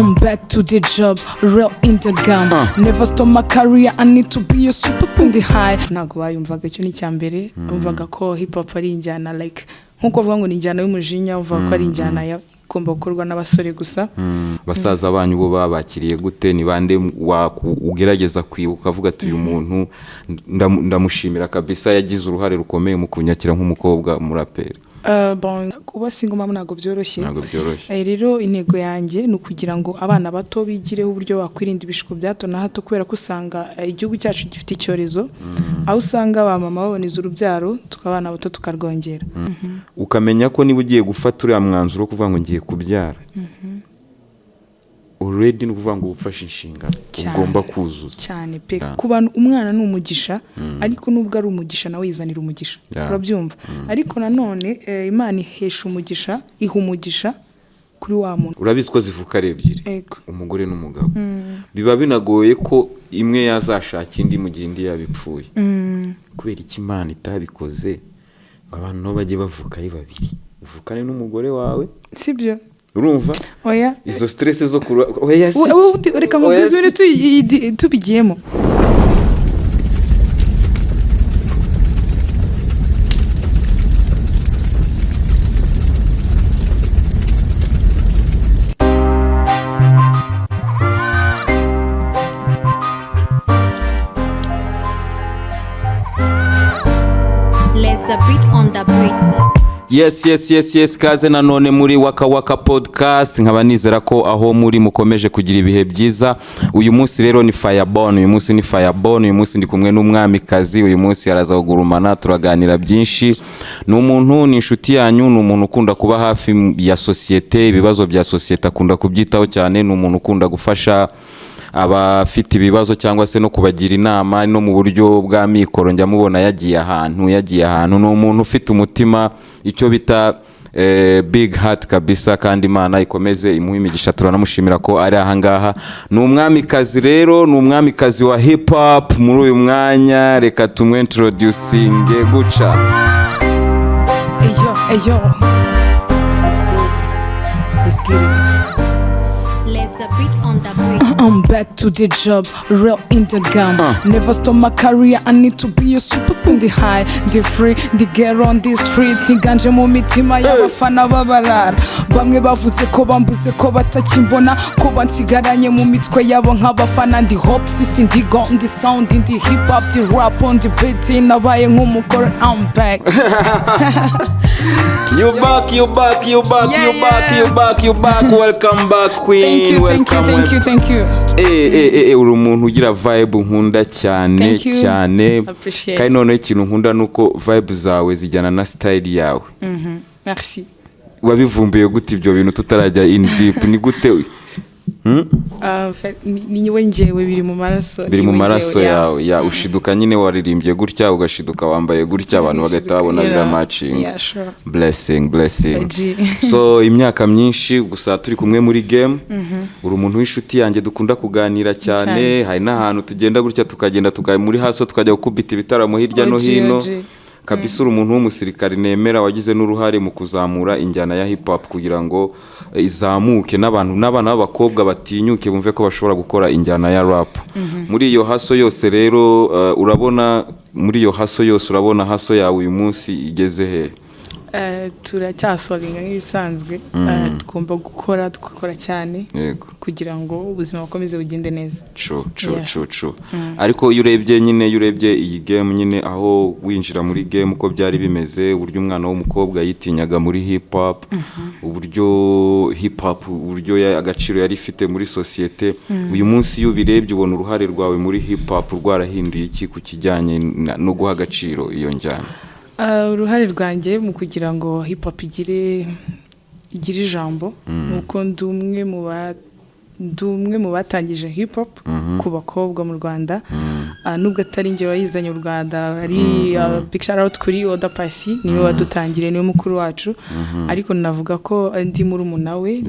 I'm back to the job, real in the game. Never stop my career, I need to be a superstar in the high. Ntabwo bayumvaga, icyo ni icya mbere. Bumvaga ko hip hop ari injyana, like nkuko bavuga ngo ni injyana y'umujinya, bumvaga ko ari injyana igomba gukorwa n'abasore gusa. Basaza banyu bo babakiriye gute? Ni bande ugerageza kwibuka ukavuga ati: "Uyu muntu ndamushimira kabisa, yagize uruhare rukomeye mu kunyakira nk'umukobwa muraperi"? Bon, kuba single mom ntabwo byoroshye. Ntabwo byoroshye. Rero intego yanjye ni ukugira ngo abana bato bigireho uburyo bakwirinda ibishuko bya hato na hato, kubera ko usanga igihugu cyacu gifite icyorezo, aho usanga ba mama baboneza urubyaro, tukabana bato tukarwongera. Ukamenya ko niba ugiye gufata uriya mwanzuro wo kuvuga ngo ngiye kubyara, already ni ukuvuga ngo ufashe inshingano Cyane. ugomba kuzuza. Cyane pe. Yeah. Ku bantu, umwana ni umugisha, ariko nubwo ari umugisha, nawe yizanira umugisha. Urabyumva? Ariko nanone Imana ihesha umugisha, iha umugisha kuri wa muntu. Urabizi ko zivuka ari ebyiri, Ego. umugore n'umugabo. Biba binagoye ko imwe yazashaka indi mu gihe indi yabipfuye. Kubera iki Imana itabikoze ngo abantu nabo bajye bavuka ari babiri, uvukane n'umugore wawe? Sibyo? Urumva? Oya. Izo stress zo kurura, oya si. Reka Oya nkubwize si. ibintu tubigiyemo. Let's the beat on the beat. Yes, kaze nanone muri Waka Waka Podcast. Nkaba nizera ko aho muri mukomeje kugira ibihe byiza. Uyu munsi rero ni Firebone, uyu munsi ni Firebone, uyu munsi ndi kumwe n'umwamikazi, uyu munsi araza kugurumana, turaganira byinshi. Ni umuntu, ni inshuti yanyu, ni umuntu ukunda kuba hafi ya sosiyete, ibibazo bya sosiyete akunda kubyitaho cyane, ni umuntu ukunda gufasha abafite ibibazo cyangwa se no kubagira inama no mu buryo bwa mikoro. Njya mubona yagiye ahantu. Ni umuntu ufite umutima, icyo bita big heart kabisa, kandi Imana ikomeze imuhe imigisha. Turanamushimira ko ari ahangaha. Ni umwamikazi rero, ni umwamikazi wa hip hop muri uyu mwanya. Reka tumwintroducinge guca. Eyo, eyo, let's go, let's get it. Let's the beat on the beat. I'm back to the job, real in the game. Never stop my career, I need to be a superstar in the high, the free, the girl on the street. Ntiganje mu mitima y'abafana b'abarara. Bamwe bavuze ko bambuze, ko batakimbona, ko bansigaranye mu mitwe yabo nk'abafana. Ndi hope, sisi ndi go, ndi sound, ndi hip hop, ndi rap on the beat. Nabaye nk'umugore, I'm back. You back, you back, you back. Yeah, You back. yeah. You back, you back. Welcome back, queen. Thank you, thank you, Welcome, thank you, thank you. Uri umuntu ugira vibe nkunda cyane. Thank you. Cyane. Appreciate. Kandi noneho ikintu nkunda ni uko vibe zawe zijyana na style yawe. Merci. Wabivumbuye gute ibyo bintu, tutarajya in deep? Ni gute? Ni we njyewe, biri mu maraso. Biri mu Ni we maraso njyewe, yeah. yawe ya ushiduka nyine waririmbye gutya, ugashiduka wambaye gutya, abantu bagahita babona biramatchinga. Yeah, sure. Blessing, blessing. G. So imyaka myinshi gusa turi kumwe muri game. Uri umuntu w'inshuti yanjye, dukunda kuganira cyane. Cyane. Hari n'ahantu tugenda gutya, tukagenda tukajya muri haso, tukajya gukubita ibitaramo hirya no OG, hino. OG. Kabisa uri umuntu w'umusirikare nemera, wagize n'uruhare mu kuzamura injyana ya hip hop kugira ngo izamuke, n'abantu n'abana b'abakobwa batinyuke bumve ko bashobora gukora injyana ya rap. Muri iyo hustle yose rero, urabona muri iyo hustle yose, urabona hustle yawe uyu munsi igeze he? Turacyahustlinga nk'ibisanzwe. Tugomba gukora, tugakora cyane kugira ngo ubuzima bukomeze bugende neza. True, true. True. Ariko iyo urebye nyine, iyo urebye iyi game nyine, aho winjira muri game uko byari bimeze, uburyo umwana w'umukobwa yitinyaga muri hip hop, uburyo hip hop, uburyo agaciro yari ifite muri sosiyete, uyu munsi iyo ubirebye ubona uruhare rwawe muri hip hop rwarahinduye iki ku kijyanye no guha agaciro iyo njyana? Uruhare rwanjye mu kugira ngo hip hop igire ijambo ni uko ndi umwe mu batangije hip hop ku bakobwa mu Rwanda. Nubwo atari njye wayizanye mu Rwanda, ari big shout out kuri Oda Paccy, niwe wadutangiriye, niwe mukuru wacu, ariko navuga ko ndi murumuna we.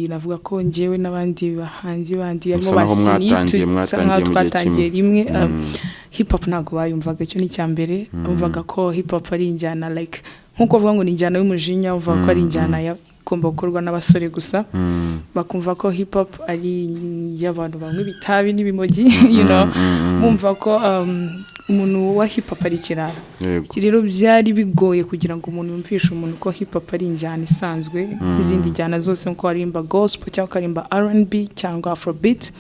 Navuga ko njyewe n'abandi bahanzi bandi harimo Musa naho ba Sini, mwatangiye dusa mwatangiye nkaho mu gihe twatangiye kimwe. rimwe. Hip hop ntabwo bayumvaga, icyo ni icya mbere. Bumvaga ko hip hop ari injyana, like nkuko bavuga ngo ni injyana y'umujinya, bumvaga ko ari injyana igomba gukorwa n'abasore gusa, bakumva ko hip hop ari iy'abantu banywa ibitabi n'ibimogi, bumva ko umuntu wa hip hop ari ikirara. Rero byari bigoye kugira ngo umuntu yumvishe umuntu ko hip hop ari injyana isanzwe nk'izindi njyana zose, nkuko waririmba gospel cyangwa ukaririmba R&B cyangwa afrobeat.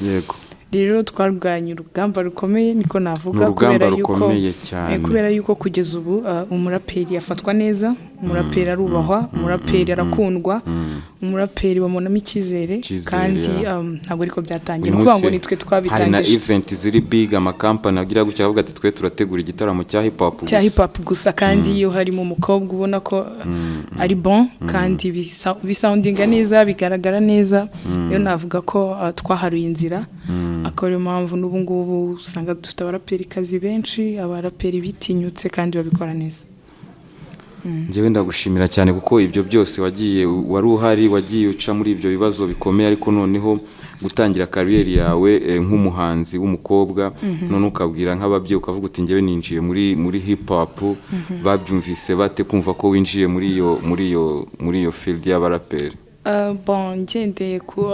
Rero twarwanye urugamba rukomeye, niko navuga. Ni urugamba Kubera yuko rukomeye cyane. Kubera yuko kugeza ubu umuraperi afatwa neza, umuraperi arubahwa, umuraperi arakundwa, umuraperi bamubonamo icyizere. Icyizere, kandi ntabwo ariko byatangiye. Uyu Ni ukuvuga ngo munsi nitwe hari na twabitangije. event ziri big, amakampani agira gutya avuga ati: "Twe turategura igitaramo cya hip hop Cya gusa." hip hop gusa. Kandi iyo harimo umukobwa ubona ko ari bon kandi bisoundinga neza, bigaragara neza. Rero navuga ko twaharuye inzira, akaba ariyo mpamvu n'ubu ngubu usanga dufite abaraperikazi benshi, abaraperi bitinyutse kandi babikora neza. Njyewe ndagushimira cyane kuko ibyo byose wagiye, wari uhari, wagiye uca muri ibyo bibazo bikomeye, ariko noneho gutangira career yawe nk'umuhanzi w'umukobwa, none ukabwira nk'ababyeyi ukavuga uti: "Njyewe ninjiye muri hip hop," babyumvise bate kumva ko winjiye muri iyo field y'abaraperi? Bon, ngendeye ku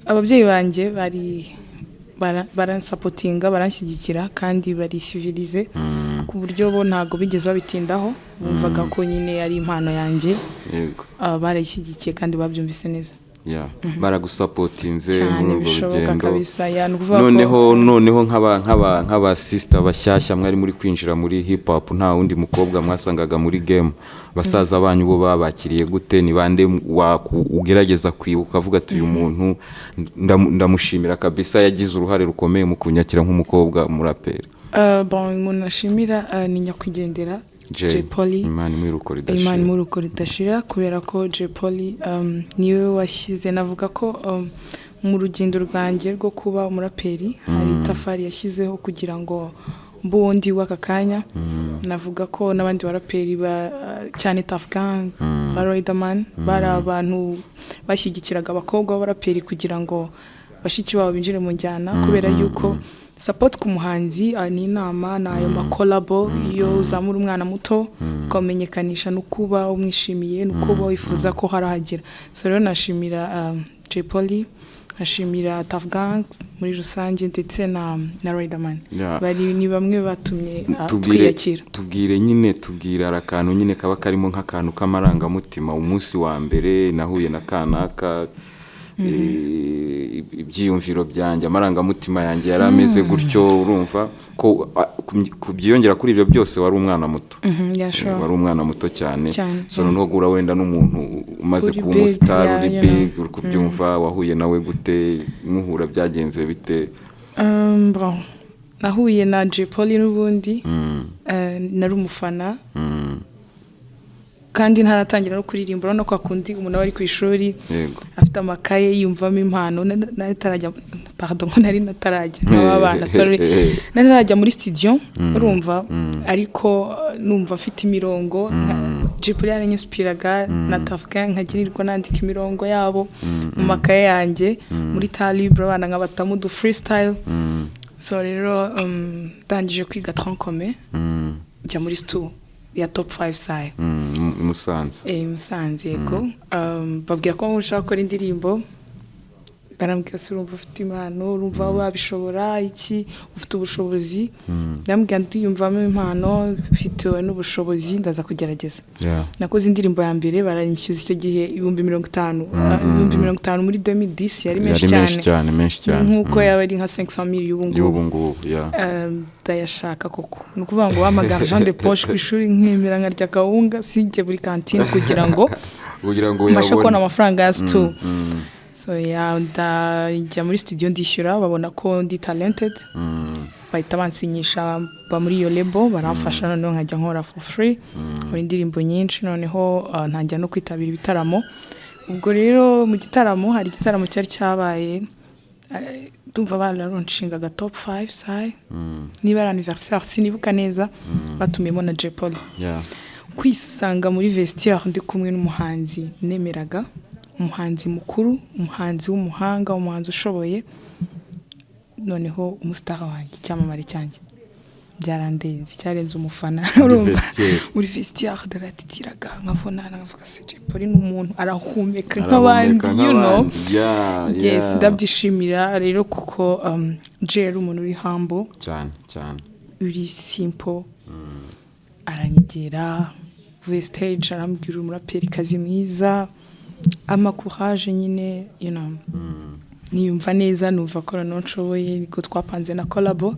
ababyeyi banjye, bari baransupportinga, baranshyigikira kandi bari civilisé ku buryo bo ntabwo bigeze babitindaho, bumvaga ko nyine ari impano yanjye. Barayishyigikiye kandi babyumvise neza. Yeah. Baragusupportinze Cyane muri urwo bishoboka rugendo. kabisa. Yeah, ni ukuvuga ko Noneho nk'aba sister bashyashya mwari muri kwinjira muri hip hop, nta wundi mukobwa mwasangaga muri game, basaza banyu bo babakiriye gute? Ni bande ugerageza kwibuka ukavuga ati: "Uyu muntu ndamushimira kabisa, yagize uruhare rukomeye mu kunyakira nk'umukobwa muraperi"? Bon, umuntu ashimira ni nyakwigendera Jay Polly. Imana imwiruko ridashira. Imana imuruko ridashira, kubera ko Jay Polly niwe washyize, navuga ko mu rugendo rwanjye rwo kuba umuraperi hari itafari yashyizeho kugira ngo mbe uwo ndi w'aka kanya. Navuga ko n'abandi baraperi ba cyane Tuff Gang, ba Riderman, bari abantu bashyigikiraga abakobwa b'abaraperi kugira ngo bashiki babo binjire mu njyana, kubera yuko support ku muhanzi ni inama, ni ayo macollabo. Iyo uzamura umwana muto ukamenyekanisha, ni ukuba umwishimiye, ni ukuba wifuza ko harahagera. So rero nashimira Jay Polly, nkashimira Tuff Gang muri rusange, ndetse na Riderman. Bari ni bamwe batumye twiyakira. Tubwire nyine, tubwire, hari akantu nyine kaba karimo nk'akantu k'amarangamutima: umunsi wa mbere nahuye na kanaka, ibyiyumviro byanjye, amarangamutima yanjye yari ameze gutyo. Urumva ko ku byiyongera kuri ibyo byose wari umwana muto. Yeah, sure. Wari umwana muto cyane. Cyane, So noneho guhura wenda n'umuntu umaze Uri kuba big, umusitari, yeah, uri big, uri kubyumva, wahuye nawe gute? Muhura byagenze bite? Bon, nahuye na Jay Polly n'ubundi nari umufana kandi ntaratangira no kuririmba. Urabona ko akundi umuntu aba ari ku ishuri afite amakaye yiyumvamo impano, nari natarajya, pardon, nari natarajya nk'aba bana, sorry, nari ntarajya muri studio, urumva, ariko numva mfite imirongo. Jay Polly yaranyinspiraga na Tuff Gang, nkagirirwa nandika imirongo yabo mu makaye yanjye muri talibre, abana nkabatamo udu freestyle. So rero ndangije kwiga tronc commun, njya muri stu ya Top 5 Sai. I Musanze. Musanze, yego. Babwira ko nshaka gukora indirimbo, barambwira: "Se urumva ufite impano, urumva wabishobora iki, ufite ubushobozi?" Ndambwira: "Ndiyumvamo impano, mfite n'ubushobozi, ndaza kugerageza." Nakoze indirimbo ya mbere, baranyishyuza icyo gihe 50,000. 50,000 muri 2010 yari menshi Yari menshi cyane. cyane, menshi cyane. Nk'uko yaba ari nka 500 mille y'ubu ngubu. Y'ubu ngubu, yeah. Ndayashaka koko. Ni ukuvuga ngo wampaga argent de poche ku ishuri, nkemera nkarya akawunga, sinjye buri kantine kugira ngo kugira ngo mbashe kubona uyabone. amafaranga ya stu. So yeah, ndajya muri studio, ndishyura, babona ko ndi talented, bahita bansinyisha ba muri iyo label, baramfasha, noneho nkajya nkora for free, nkora indirimbo nyinshi, noneho ntangira no kwitabira ibitaramo. Ubwo rero mu gitaramo, hari igitaramo cyari cyabaye, ndumva baralaunchingaga Top 5 Sai, niba ari anniversaire sinibuka neza, batumiyemo na Jay Polly. Kwisanga muri vestiaire ndi kumwe n'umuhanzi nemeraga, umuhanzi mukuru, umuhanzi w'umuhanga, umuhanzi ushoboye, noneho umusitari wanjye, icyamamare cyanjye. Byarandenze, cyarenze umufana. Muri Urumva? Vestiaire. Muri vestiaire ndaratitiraga, nkavuna, nkavuga se Jay Polly ni umuntu, arahumeka nk'abandi. Arahumeka nk'abandi. Yes, ndabyishimira rero kuko Jay ari umuntu uri humble, Cyane cyane. uri simple. Aranyegera vuye stage, arambwira umuraperikazi mwiza, ama courage nyine, niyumva neza, numva ko noneho nshoboye. Niko twapanze na collabo,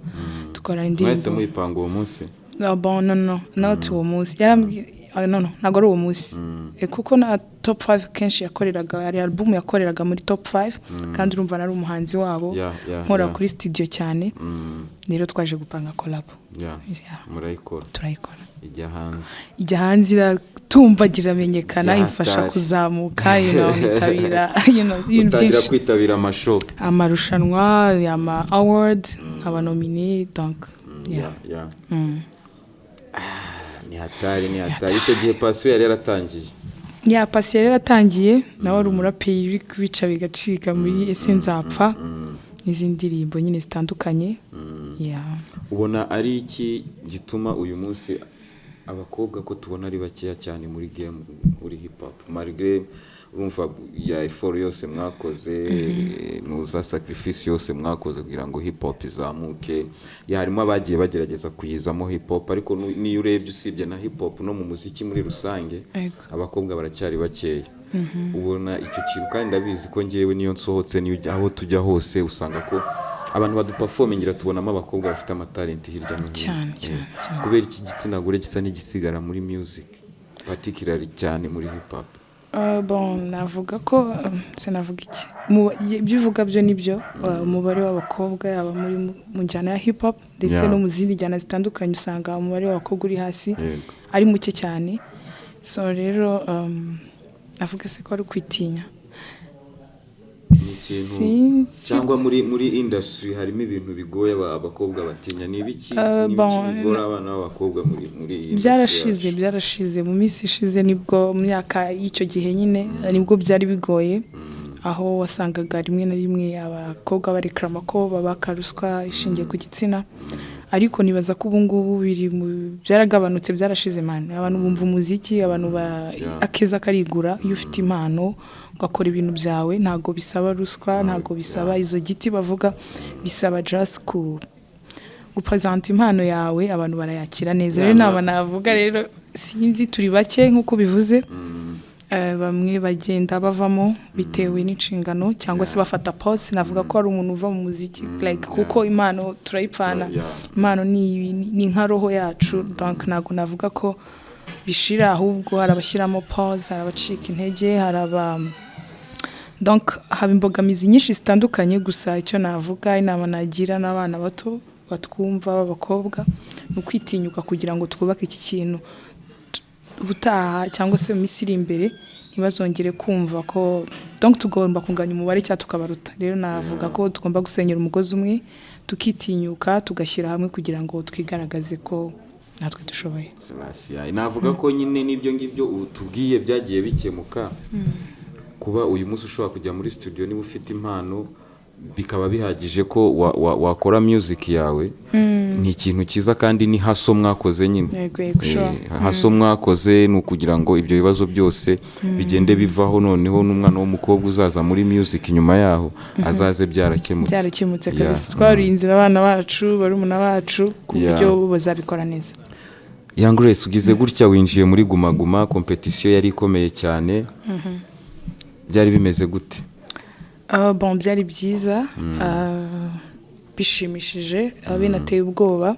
dukora Mwahise indirimbo. muyipanga uwo munsi? No, bon, no, not uwo munsi. Yarambwiye, ah, no, ntabwo ari uwo munsi. Kuko na Top 5 kenshi yakoreraga, hari album yakoreraga muri Top 5, kandi urumva nari umuhanzi wabo, nkora kuri studio cyane. Rero twaje gupanga collab. Yeah. Murayikora. Turayikora. Ijya hanze. Ijya hanze, iratumbagira, iramenyekana, Bya imfasha hatari. kuzamuka, nitabira ibintu Utangira byinshi. kwitabira amashow. Amarushanwa, ama award, nkaba nominé, donc yeah. Yeah. Ah, ni hatari, ni hatari. Icyo gihe Paccy yari yaratangiye. Ya, Paccy yari yaratangiye, nawe ari umuraperi uri kubica bigacika muri Ese Nzapfa n'izindi ndirimbo nyine zitandukanye, yeah. Ubona ari iki gituma uyu munsi abakobwa ko tubona ari bakeya cyane muri game, muri hip hop, malgré urumva ya effort yose mwakoze, nuza sacrifice yose mwakoze kugira ngo hip hop izamuke? Ya, harimo abagiye bagerageza kuyizamo hip hop, ariko niyo urebye, usibye na hip hop, no mu muziki muri rusange, abakobwa baracyari bakeya. Ubona icyo kintu, kandi ndabizi ko ngewe niyo nsohotse, niyo aho tujya hose, usanga ko abantu baduperformingira tubonamo abakobwa bafite amatalenti hirya no hino. Cyane, cyane, cyane. Kubera iki gitsina gore gisa n'igisigara muri music, particularly cyane muri hip hop? Bon, navuga ko sinavuga iki. Ibyo uvuga byo nibyo. Umubare w'abakobwa, yaba muri mu njyana ya hip hop ndetse no mu zindi njyana zitandukanye, usanga umubare w'abakobwa uri hasi, ari muke cyane. So rero navuga se ko ari ukwitinya? Ni ikintu Sinzi. cyangwa muri industry harimo ibintu bigoye abakobwa batinya? Ni ibiki? Ni ibiki Bon, bigora abana b'abakobwa muri iyi industry Byarashize. yacu? Byarashize. Mu minsi ishize nibwo, mu myaka y'icyo gihe nyine nibwo byari bigoye, aho wasangaga rimwe na rimwe abakobwa barekarama ko babaka ruswa ishingiye ku gitsina. Ariko nibaza ko ubu ngubu biri mu byaragabanutse, byarashize man. Abantu bumva umuziki, abantu ba akeza karigura. Iyo ufite impano ugakora ibintu byawe, ntabwo bisaba ruswa, ntabwo bisaba izo giti bavuga, bisaba just ku gupresenta impano yawe, abantu barayakira neza. Rero inama navuga rero, sinzi, turi bake nk'uko bivuze. Bamwe bagenda bavamo bitewe n'inshingano cyangwa se bafata pause. Navuga ko hari umuntu uva mu muziki like, kuko impano turayipfana. Impano ni nka roho yacu, donc ntabwo navuga ko bishira, ahubwo hari abashyiramo pause, hari abacika intege, hari aba, donc haba imbogamizi nyinshi zitandukanye. Gusa icyo navuga, inama nagira n'abana bato batwumva b'abakobwa, ni ukwitinyuka kugira ngo twubake iki kintu. Ubutaha cyangwa se mu minsi iri imbere ntibazongere kumva ko, donc tugomba kunganya umubare cyangwa tukabaruta. Rero navuga ko tugomba gusenyera umugozi umwe, tukitinyuka, tugashyira hamwe kugira ngo twigaragaze ko natwe dushoboye. Selassie, navuga ko nyine n'ibyo ngibyo utubwiye byagiye bikemuka, kuba uyu munsi ushobora kujya muri studio niba ufite impano, bikaba bihagije ko wakora music yawe, ni ikintu cyiza kandi ni hustle mwakoze nyine. Yego, sure. Hustle mwakoze ni ukugira ngo ibyo bibazo byose bigende bivaho, noneho n'umwana w'umukobwa uzaza muri music nyuma yaho azaze byarakemutse. Byarakemutse kabisa. Twaruye inzira abana bacu, barumuna bacu, ku buryo bazabikora neza. Young Grace, ugize gutya winjiye muri Guma Guma competition, yari ikomeye cyane. Byari bimeze gute? Bon, byari byiza, bishimishije, binateye ubwoba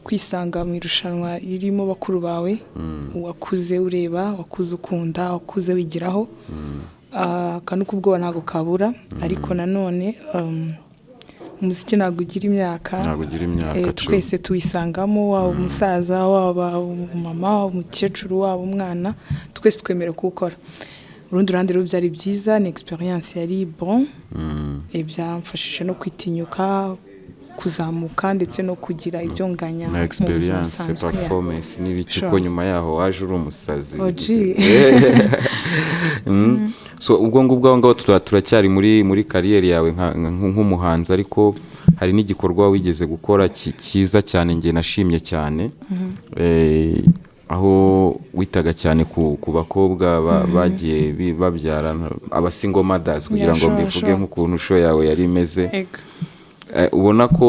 kwisanga mu irushanwa ririmo bakuru bawe wakuze ureba, wakuze ukunda, wakuze wigiraho. Akantu k'ubwoba ntabwo kabura, ariko nanone umuziki ntabwo ugira imyaka. Ntabwo ugira imyaka, true. Twese tuwisangamo, waba umusaza, waba umumama, waba umukecuru, waba umwana, twese twemerewe kuwukora. Urundi ruhande rero byari byiza, ni experience yari bon. Byamfashije no kwitinyuka, kuzamuka ndetse no kugira ibyo nganya Na mu buzima experience, busanzwe, yeah. performance n'ibiki, ko nyuma yaho waje uri umusazi. OG. So ubwo ngubwo aho ngaho turacyari muri carrière yawe nk'umuhanzi, ariko Hari n'igikorwa wigeze gukora cyiza cyane, njye nashimye cyane, aho witaga cyane ku bakobwa bagiye babyara, aba single mothers, kugira ngo mbivuge nk'ukuntu show yawe yari imeze. Ubona ko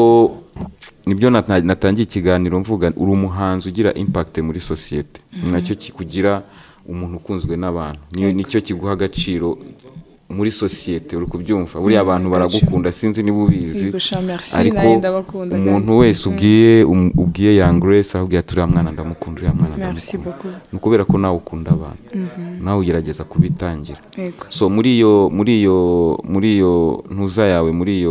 nibyo natangiye ikiganiro mvuga, uri umuhanzi ugira impact muri sosiyete, ni nacyo kikugira umuntu ukunzwe n'abantu, nicyo kiguha agaciro muri sosiyete. Uri kubyumva? Buriya abantu baragukunda, sinzi niba ubizi. Yego sha, merci, ariko nanjye ndabakunda umuntu kandi. wese ubwiye ubwiye Young Grace, ahubwo ati: "Uriya mwana ndamukunda, uriya mwana Merci ndamukunda." beaucoup. Ni ukubera ko nawe ukunda abantu, nawe ugerageza kubitangira. So muri iyo ntuza yawe, muri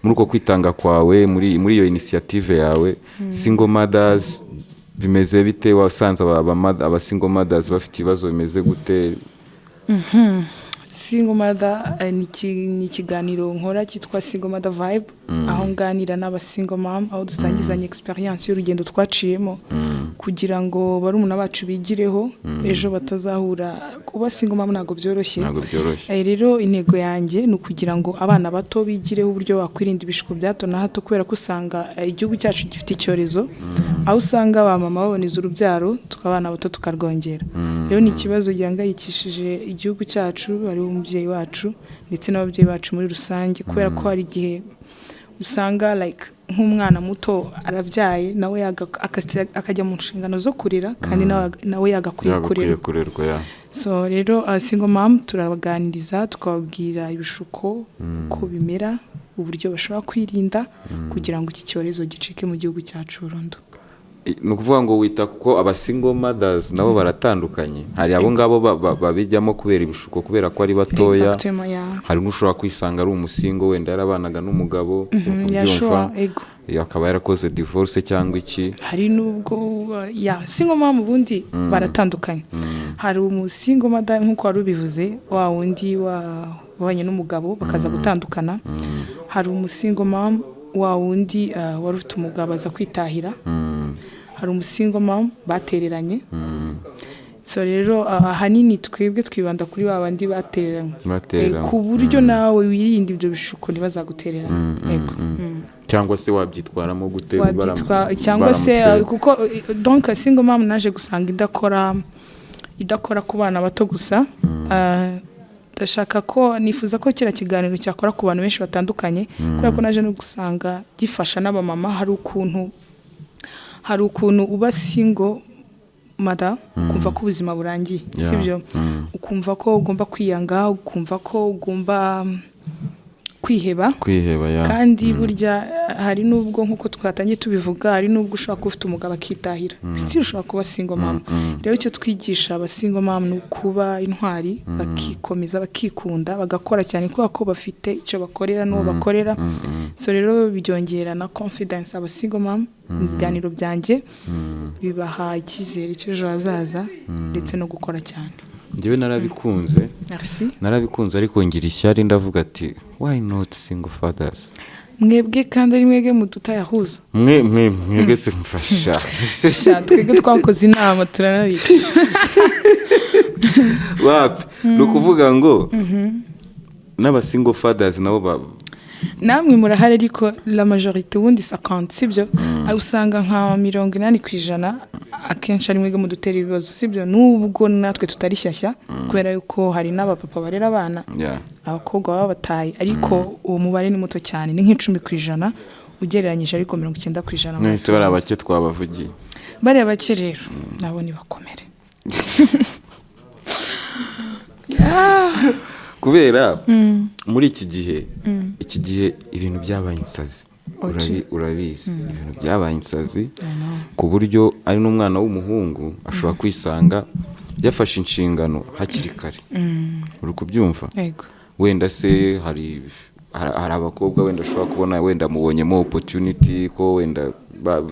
uko kwitanga kwawe, muri iyo initiative yawe, single mothers bimeze bite? Wasanze aba single mothers bafite ibibazo bimeze gute? Single mother, ni ikiganiro nkora cyitwa Single Mother Vibe, aho nganira n'aba single mom, aho dusangizanya experience y'urugendo twaciyemo kugira ngo barumuna bacu bigireho, ejo batazahura. Kuba single mom ntabwo byoroshye. Ntabwo byoroshye. Rero intego yanjye ni ukugira ngo abana bato bigireho uburyo bakwirinda ibishuko bya hato na hato, kubera ko usanga igihugu cyacu gifite icyorezo, aho usanga ba mama baboneza urubyaro, tukabana bato tukarwongera. Rero ni ikibazo gihangayikishije igihugu cyacu, hariho umubyeyi wacu ndetse n'ababyeyi bacu muri rusange, kubera ko hari igihe usanga like nk'umwana muto arabyaye, nawe akajya mu nshingano zo kurera, kandi nawe yagakwiye yagakwiye kurerwa. Kurerwa, ya. So rero single mom turabaganiriza, tukababwira ibishuko uko bimera, uburyo bashobora kwirinda kugira ngo iki cyorezo gicike mu gihugu cyacu burundu. Ni ukuvuga ngo wita, kuko aba single mothers nabo baratandukanye. Hari abo ngabo babijyamo kubera ibishuko, kubera ko ari batoya. Exactement, yeah. Hari n'ushobora kwisanga ari umu single, wenda yarabanaga n'umugabo, uri Yeah, sure, kubyumva? Ego. Akaba yarakoze divorce cyangwa iki. Hari n'ubwo ya single mom ubundi baratandukanye. Hari umu single mother nk'uko wari ubivuze, wa wundi wabanye n'umugabo bakaza gutandukana. Hari umu single mom wa wundi wari ufite umugabo aza kwitahira. Hari umu single mom batereranye. So rero ahanini twebwe twibanda kuri ba bandi batereranywe. Batereranywe. Ku buryo nawe wirinda ibyo bishuko, ntibazagutererane. Yego. Cyangwa se wabyitwaramo gute? Wabyitwa cyangwa se kuko donc single mom naje gusanga idakora ku bana bato gusa. Ndashaka ko, nifuza ko kiriya kiganiro cyakora ku bantu benshi batandukanye, kubera ko naje no gusanga gifasha n'abamama. Hari ukuntu uba single mother ukumva ko ubuzima burangiye, sibyo? Ukumva ko ugomba kwiyanga, ukumva ko ugomba kwiheba. Kwiheba, ya. Kandi burya hari n'ubwo, nk'uko twatangiye tubivuga, hari n'ubwo ushobora kuba ufite umugabo akitahira, still ushobora kuba single mom. Rero icyo twigisha aba single mom ni ukuba intwari, bakikomeza, bakikunda, bagakora cyane, kubera ko bafite icyo bakorera n'uwo bakorera. So rero byongera na confidence aba single mom. Mu biganiro byanjye bibaha icyizere cy'ejo hazaza ndetse no gukora cyane. Njyewe narabikunze. Merci. Narabikunze, ariko ngira ishyari, ndavuga ati: "Why not single fathers?" Mwebwe kandi ari mwebwe mudutayahuza. Mwe mwebwe se mfasha. Sha, twebwe twakoze inama turanabica. Wapi, ni ukuvuga ngo n'aba single fathers nabo Namwe murahari, ariko la majorité ubundi 50, sibyo? Usanga nka 80% akenshi ari mwebwe mudutera ibibazo, sibyo? Nubwo natwe tutari shyashya, kubera yuko hari n'abapapa barera abana, abakobwa baba bataye, ariko uwo mubare ni muto cyane, ni nk'10% ugereranyije, ariko 90% Mwese bari abake twabavugiye. Bariya bake rero nabo nibakomere. Kubera muri iki gihe ibintu byabaye insazi. Urabizi, ibintu byabaye insazi, ku buryo ari n'umwana w'umuhungu ashobora kwisanga yafashe inshingano hakiri kare. Uri kubyumva? Yego. Wenda se hari abakobwa wenda ashobora kubona, wenda amubonyemo opportunity, ko wenda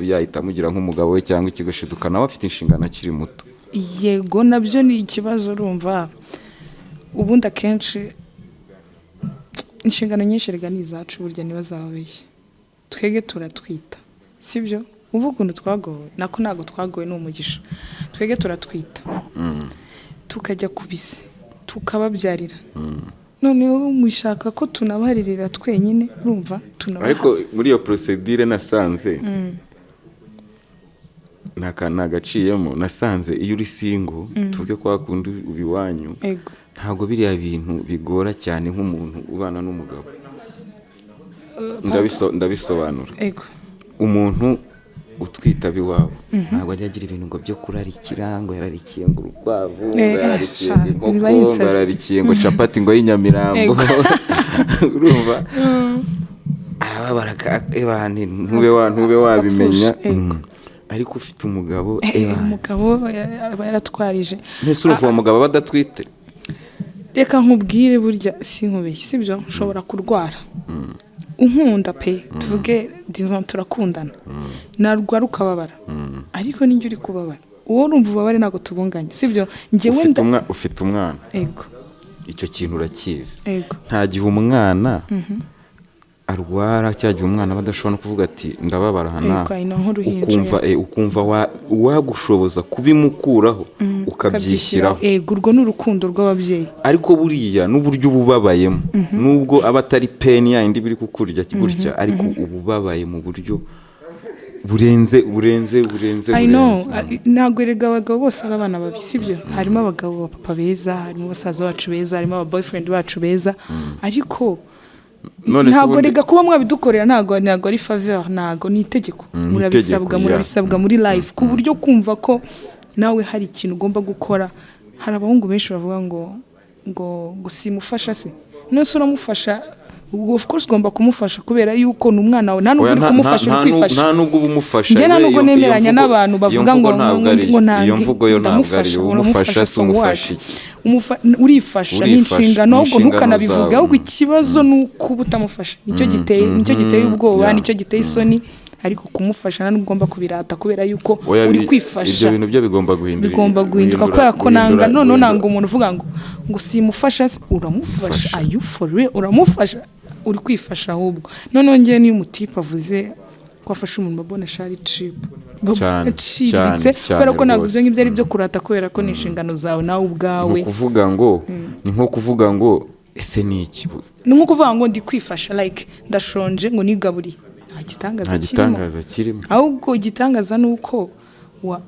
yahita amugira nk'umugabo we cyangwa ikigashiduka nawe afite inshingano akiri muto. Yego, nabyo ni ikibazo. Urumva ubundi akenshi inshingano nyinshi erega ni izacu burya, ntibazababeshye. Twebwe turatwita, sibyo? Ubu ukuntu twagowe, nako ntabwo twagowe, ni umugisha. Twebwe turatwita, tukajya ku bisi, tukababyarira. Noneho mushaka ko tunabaririra twenyine, urumva tunabaha. Ariko muri iyo procédure nasanze nta kantu nagaciyemo. Nasanze iyo uri single, tuvuge kwa kundi uba iwanyu, ntabwo biriya bintu bigora cyane nk'umuntu ubana n'umugabo. Ndabisobanura. Umuntu utwita iwabo ntabwo ajya agira ibintu ngo byo kurarikira, ngo yararikiye ngo urukwavu, ngo yararikiye sha, ngo inkoko, biba ari ngo insazi. yararikiye ngo capati ngo y'Inyamirambo. Urumva arababara ebani, ntube wabimenya. Apfusha. Ariko ufite umugabo, ebani. Umugabo aba yaratwarije. Mbese urumva uwo mugabo aba adatwite? Reka nkubwire, burya sinkubeshye, sibyo? Nshobora kurwara, unkunda pe, tuvuge disons turakundana, narwara ukababara, ariko ninjye uri kubabara, uwo urumva ububabare ntabwo tubunganye, sibyo? Njyewe Ufite nda ufite umwana. Ego. Icyo kintu urakizi. Ego. Nta gihe umwana arwara, cya gihe umwana aba adashobora no kuvuga ati ndababara aha n'aha. Ego, I know, nk'uruhinja, Ukumva ukumva uwagushoboza kubimukuraho ukabyishyiraho. Ego, urwo ni urukundo rw'ababyeyi. Ariko buriya n'uburyo uba ubabayemo, nubwo aba atari pain yindi biri kukurya gutya, ariko uba ubabaye mu buryo burenze, burenze, burenze, I know. burenze. Ntabwo erega abagabo bose ari abana babi, sibyo? Harimo abagabo papa beza, harimo basaza bacu beza, harimo aba boyfriend bacu beza, ariko None se ntabwo ubundi rega kuba mwabidukorera ntabwo ari faveur, ntabwo ni itegeko. Ni Murabisabwa, itegeko, yeah. murabisabwa muri life, ku buryo kumva ko nawe hari ikintu ugomba gukora. Hari abahungu benshi bavuga ngo simufasha se? None se uramufasha? Ubwo of course ugomba kumufasha kubera yuko ni umwana wawe. Nta nubwo Oya, uri kumufasha, uri kwifasha. Nta nubwo uba umufasha. Njye nta We, nubwo nemeranya n'abantu iyo bavuga mvugo ngo ntabwo ngo ari ngo iyo. ntange Iyo mvugo yo ntabwo ari ndamufasha. iyo. Uramufasha Umufasha si so what? umufasha iki? Urifasha, ni Urifasha, inshingano, ni ahubwo inshingano ntukanabivuge. zawe. Ahubwo ikibazo ni uko uba utamufasha, nicyo giteye ubwoba, nicyo giteye isoni. Ariko kumufasha nta nubwo ugomba kubirata kubera yuko Oya, uri kwifasha. Ibyo bintu byo bigomba guhindura. Bigomba guhinduka kubera ko nanga, noneho nanga umuntu uvuga ngo simufasha se? Uramufasha? Are you for real? Uramufasha? Uri kwifasha ahubwo. Noneho ngewe niyo umutipe avuze ko afashe umuntu, babona shari cheap, Cyane, aciriritse, cyane, cyane kubera ko ntabwo rwose. ibyo ngibyo ari ibyo kurata, kubera ko ni inshingano zawe nawe ubwawe. Ni ukuvuga ngo, ni nko kuvuga ngo ese ni iki? Ni nko kuvuga ngo ndi kwifasha, like ndashonje ngo nigaburiye, nta gitangaza Nta kirimo. gitangaza kirimo. Ahubwo igitangaza ni uko wa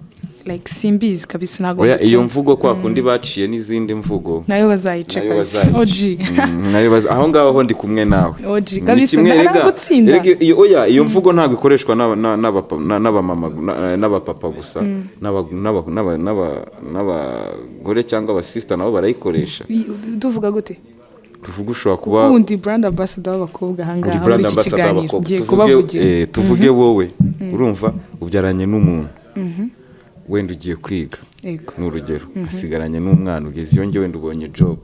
like simbizi kabisa, ntabwo Oya, iyo mvugo kwa kundi baciye n'izindi mvugo nayo bazayica nayo kabisa. bazayica. OG. Nayo aho ngaho ho ndi kumwe nawe. OG, Ni kabisa, kimwe, nagutsinda. erega iyo, oya, iyo mvugo ntabwo ikoreshwa n'abapapa gusa, n'abagore cyangwa abasista nabo barayikoresha. Tuvuga gute? Tuvuge ushobora kuba Ubundi brand ambassador w'abakobwa uri ahangaha muri brand iki ambassador kiganiro, w'abakobwa. ngiye Tuvuge, kubavugira. Tuvuge wowe urumva ubyaranye n'umuntu, wenda ugiye kwiga, ni urugero, asigaranye n'umwana, ugeze iyo nge wenda ubonye job,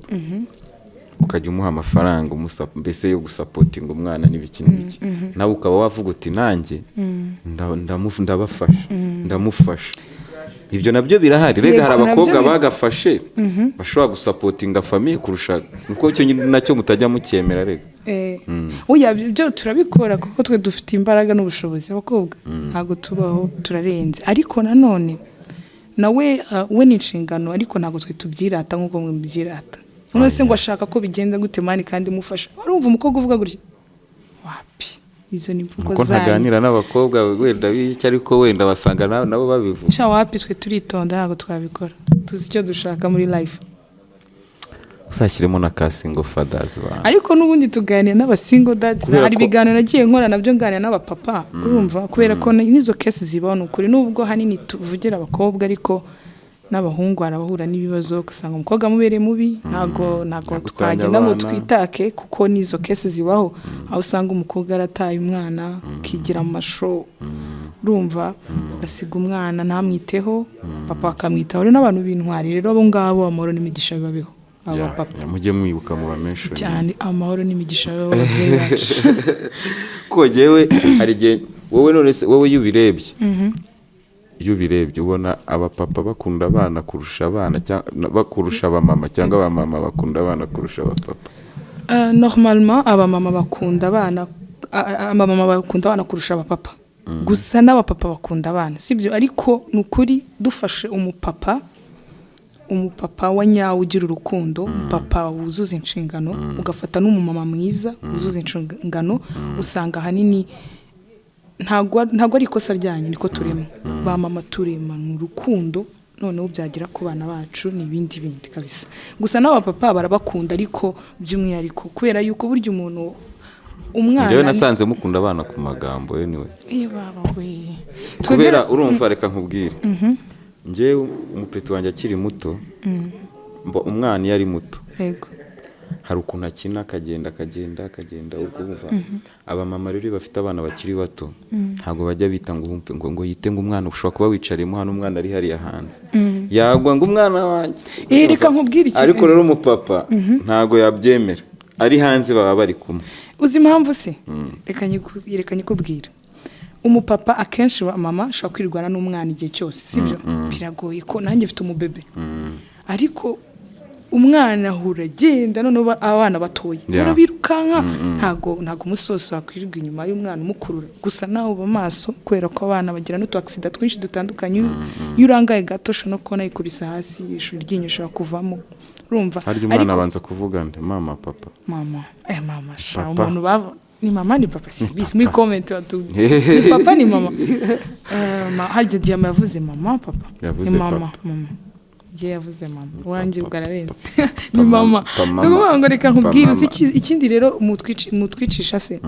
ukajya umuha amafaranga mbese yo gusupportinga umwana n'ibiki n'ibiki, nawe ukaba wavuga uti nanjye ndabafasha, ndamufasha. Ibyo nabyo birahari rega. Yego, Hari nabyo abakobwa bagafashe bashobora gusupportinga famille kurusha kuko icyo nyine nacyo mutajya mucyemera rega. Oya, ibyo turabikora kuko twe dufite imbaraga n'ubushobozi. Abakobwa ntabwo tubaho, turarenze. Ariko nanone nawe we ni inshingano, ariko ntabwo twe tubyirata nk'uko mwe mubyirata. None se ngo ashaka ko bigenda gute man kandi mufasha? Warumva umukobwa uvuga gutya? Wapi, izo ni imvugo Kuko zanyu. ntaganira n'abakobwa wenda b'iki, ariko wenda basanga nabo babivuga. Sha, wapi, twe turitonda, ntabwo twabikora, tuzi icyo dushaka muri life. Uzashyiremo na ka single fathers bantu. Ariko n'ubundi tuganira n'abasingle dads. Kubera Hari ibiganiro nagiye nkora nabyo, nganira n'abapapa, urumva, kubera ko n'izo case zibaho. Ni ukuri, nubwo hanini tuvugira abakobwa, ariko n'abahungu hari abahura n'ibibazo, ugasanga umukobwa amubereye mubi. Ntabwo Agutanya twagenda ngo abana. twitake, kuko n'izo case zibaho, aho usanga umukobwa yarataye umwana akigira mu masho, urumva, agasiga umwana ntamwiteho, papa akamwitaho. Rero n'abantu b'intwari rero, abo ngabo amahoro n'imigisha bibabeho, abo papa. Ya, mujye mwibuka mu bamenshoni. Cyane, amahoro n'imigisha bibaho ababyeyi bacu. Ko jyewe hari igihe wowe, none se wowe iyo ubirebye ubona abapapa bakunda abana kurusha abana bakurusha abamama, cyangwa abamama bakunda abana kurusha abapapa? Normalement abamama bakunda abana, abamama bakunda abana kurusha abapapa. Gusa n'abapapa bakunda abana, sibyo? Ariko ni ukuri dufashe umupapa Umupapa wa nyawe ugira urukundo, umupapa wuzuza inshingano, ugafata n'umumama mwiza wuzuza inshingano, usanga ahanini ntabwo ari ikosa ryanyu, niko turema. Ba mama turemana urukundo, noneho byagera ku bana bacu ni ibindi bindi kabisa. Gusa n'abapapa barabakunda, ariko by'umwihariko kubera yuko burya umuntu, umwana Njyewe nasanze mukunda abana ku magambo, anyway. Eh, baba we. Kubera urumva, reka nkubwire, njyewe umupeti wanjye akiri muto, umwana iyo ari muto, hari ukuntu akina, akagenda, akagenda, akagenda, ukumva abamama rero iyo bafite abana bakiri bato ntabwo bajya bita ngo wumve ngo yite ngo umwana. Ushobora kuba wicariyemo hano, umwana ari hariya hanze, yagwa ngo umwana wanjye. Eh, reka nkubwire ikintu. Ariko rero umupapa ntabwo yabyemera, ari hanze baba bari kumwe. Uzi impamvu se? Reka nyikubwira. Umupapa akenshi, wa mama ashobora kwirwana n'umwana igihe cyose, sibyo? Biragoye ko nanjye mfite umubebe, ariko umwana ahura agenda, noneho abana batoya barabirukanka. Ntago umunsi wose wakwirirwa inyuma y'umwana umukurura. Gusa nawe uba maso, kubera ko abana bagira n'utu accident twinshi dutandukanye. Iyo urangaye gato, ushobora no kubona yikubise hasi, iryinyo ishobora kuvamo, urumva? Harya umwana Ariko- abanza kuvuga nde? Mama, papa? Mama, eh, mama sha. Papa. Umuntu bava ni mama, ni papa, simbizi. Muri comment batubwire, ni papa, ni mama? Eh, harya Diyama yavuze mama, papa? Yavuze Ni mama. papa. Mama, njye yavuze mama wanjye, Papa, ubwo ararenze. Papa, Ni mama. Papa, Ni ukuvuga ngo reka nkubwire, uzi Papa. ikindi rero mutwicisha se?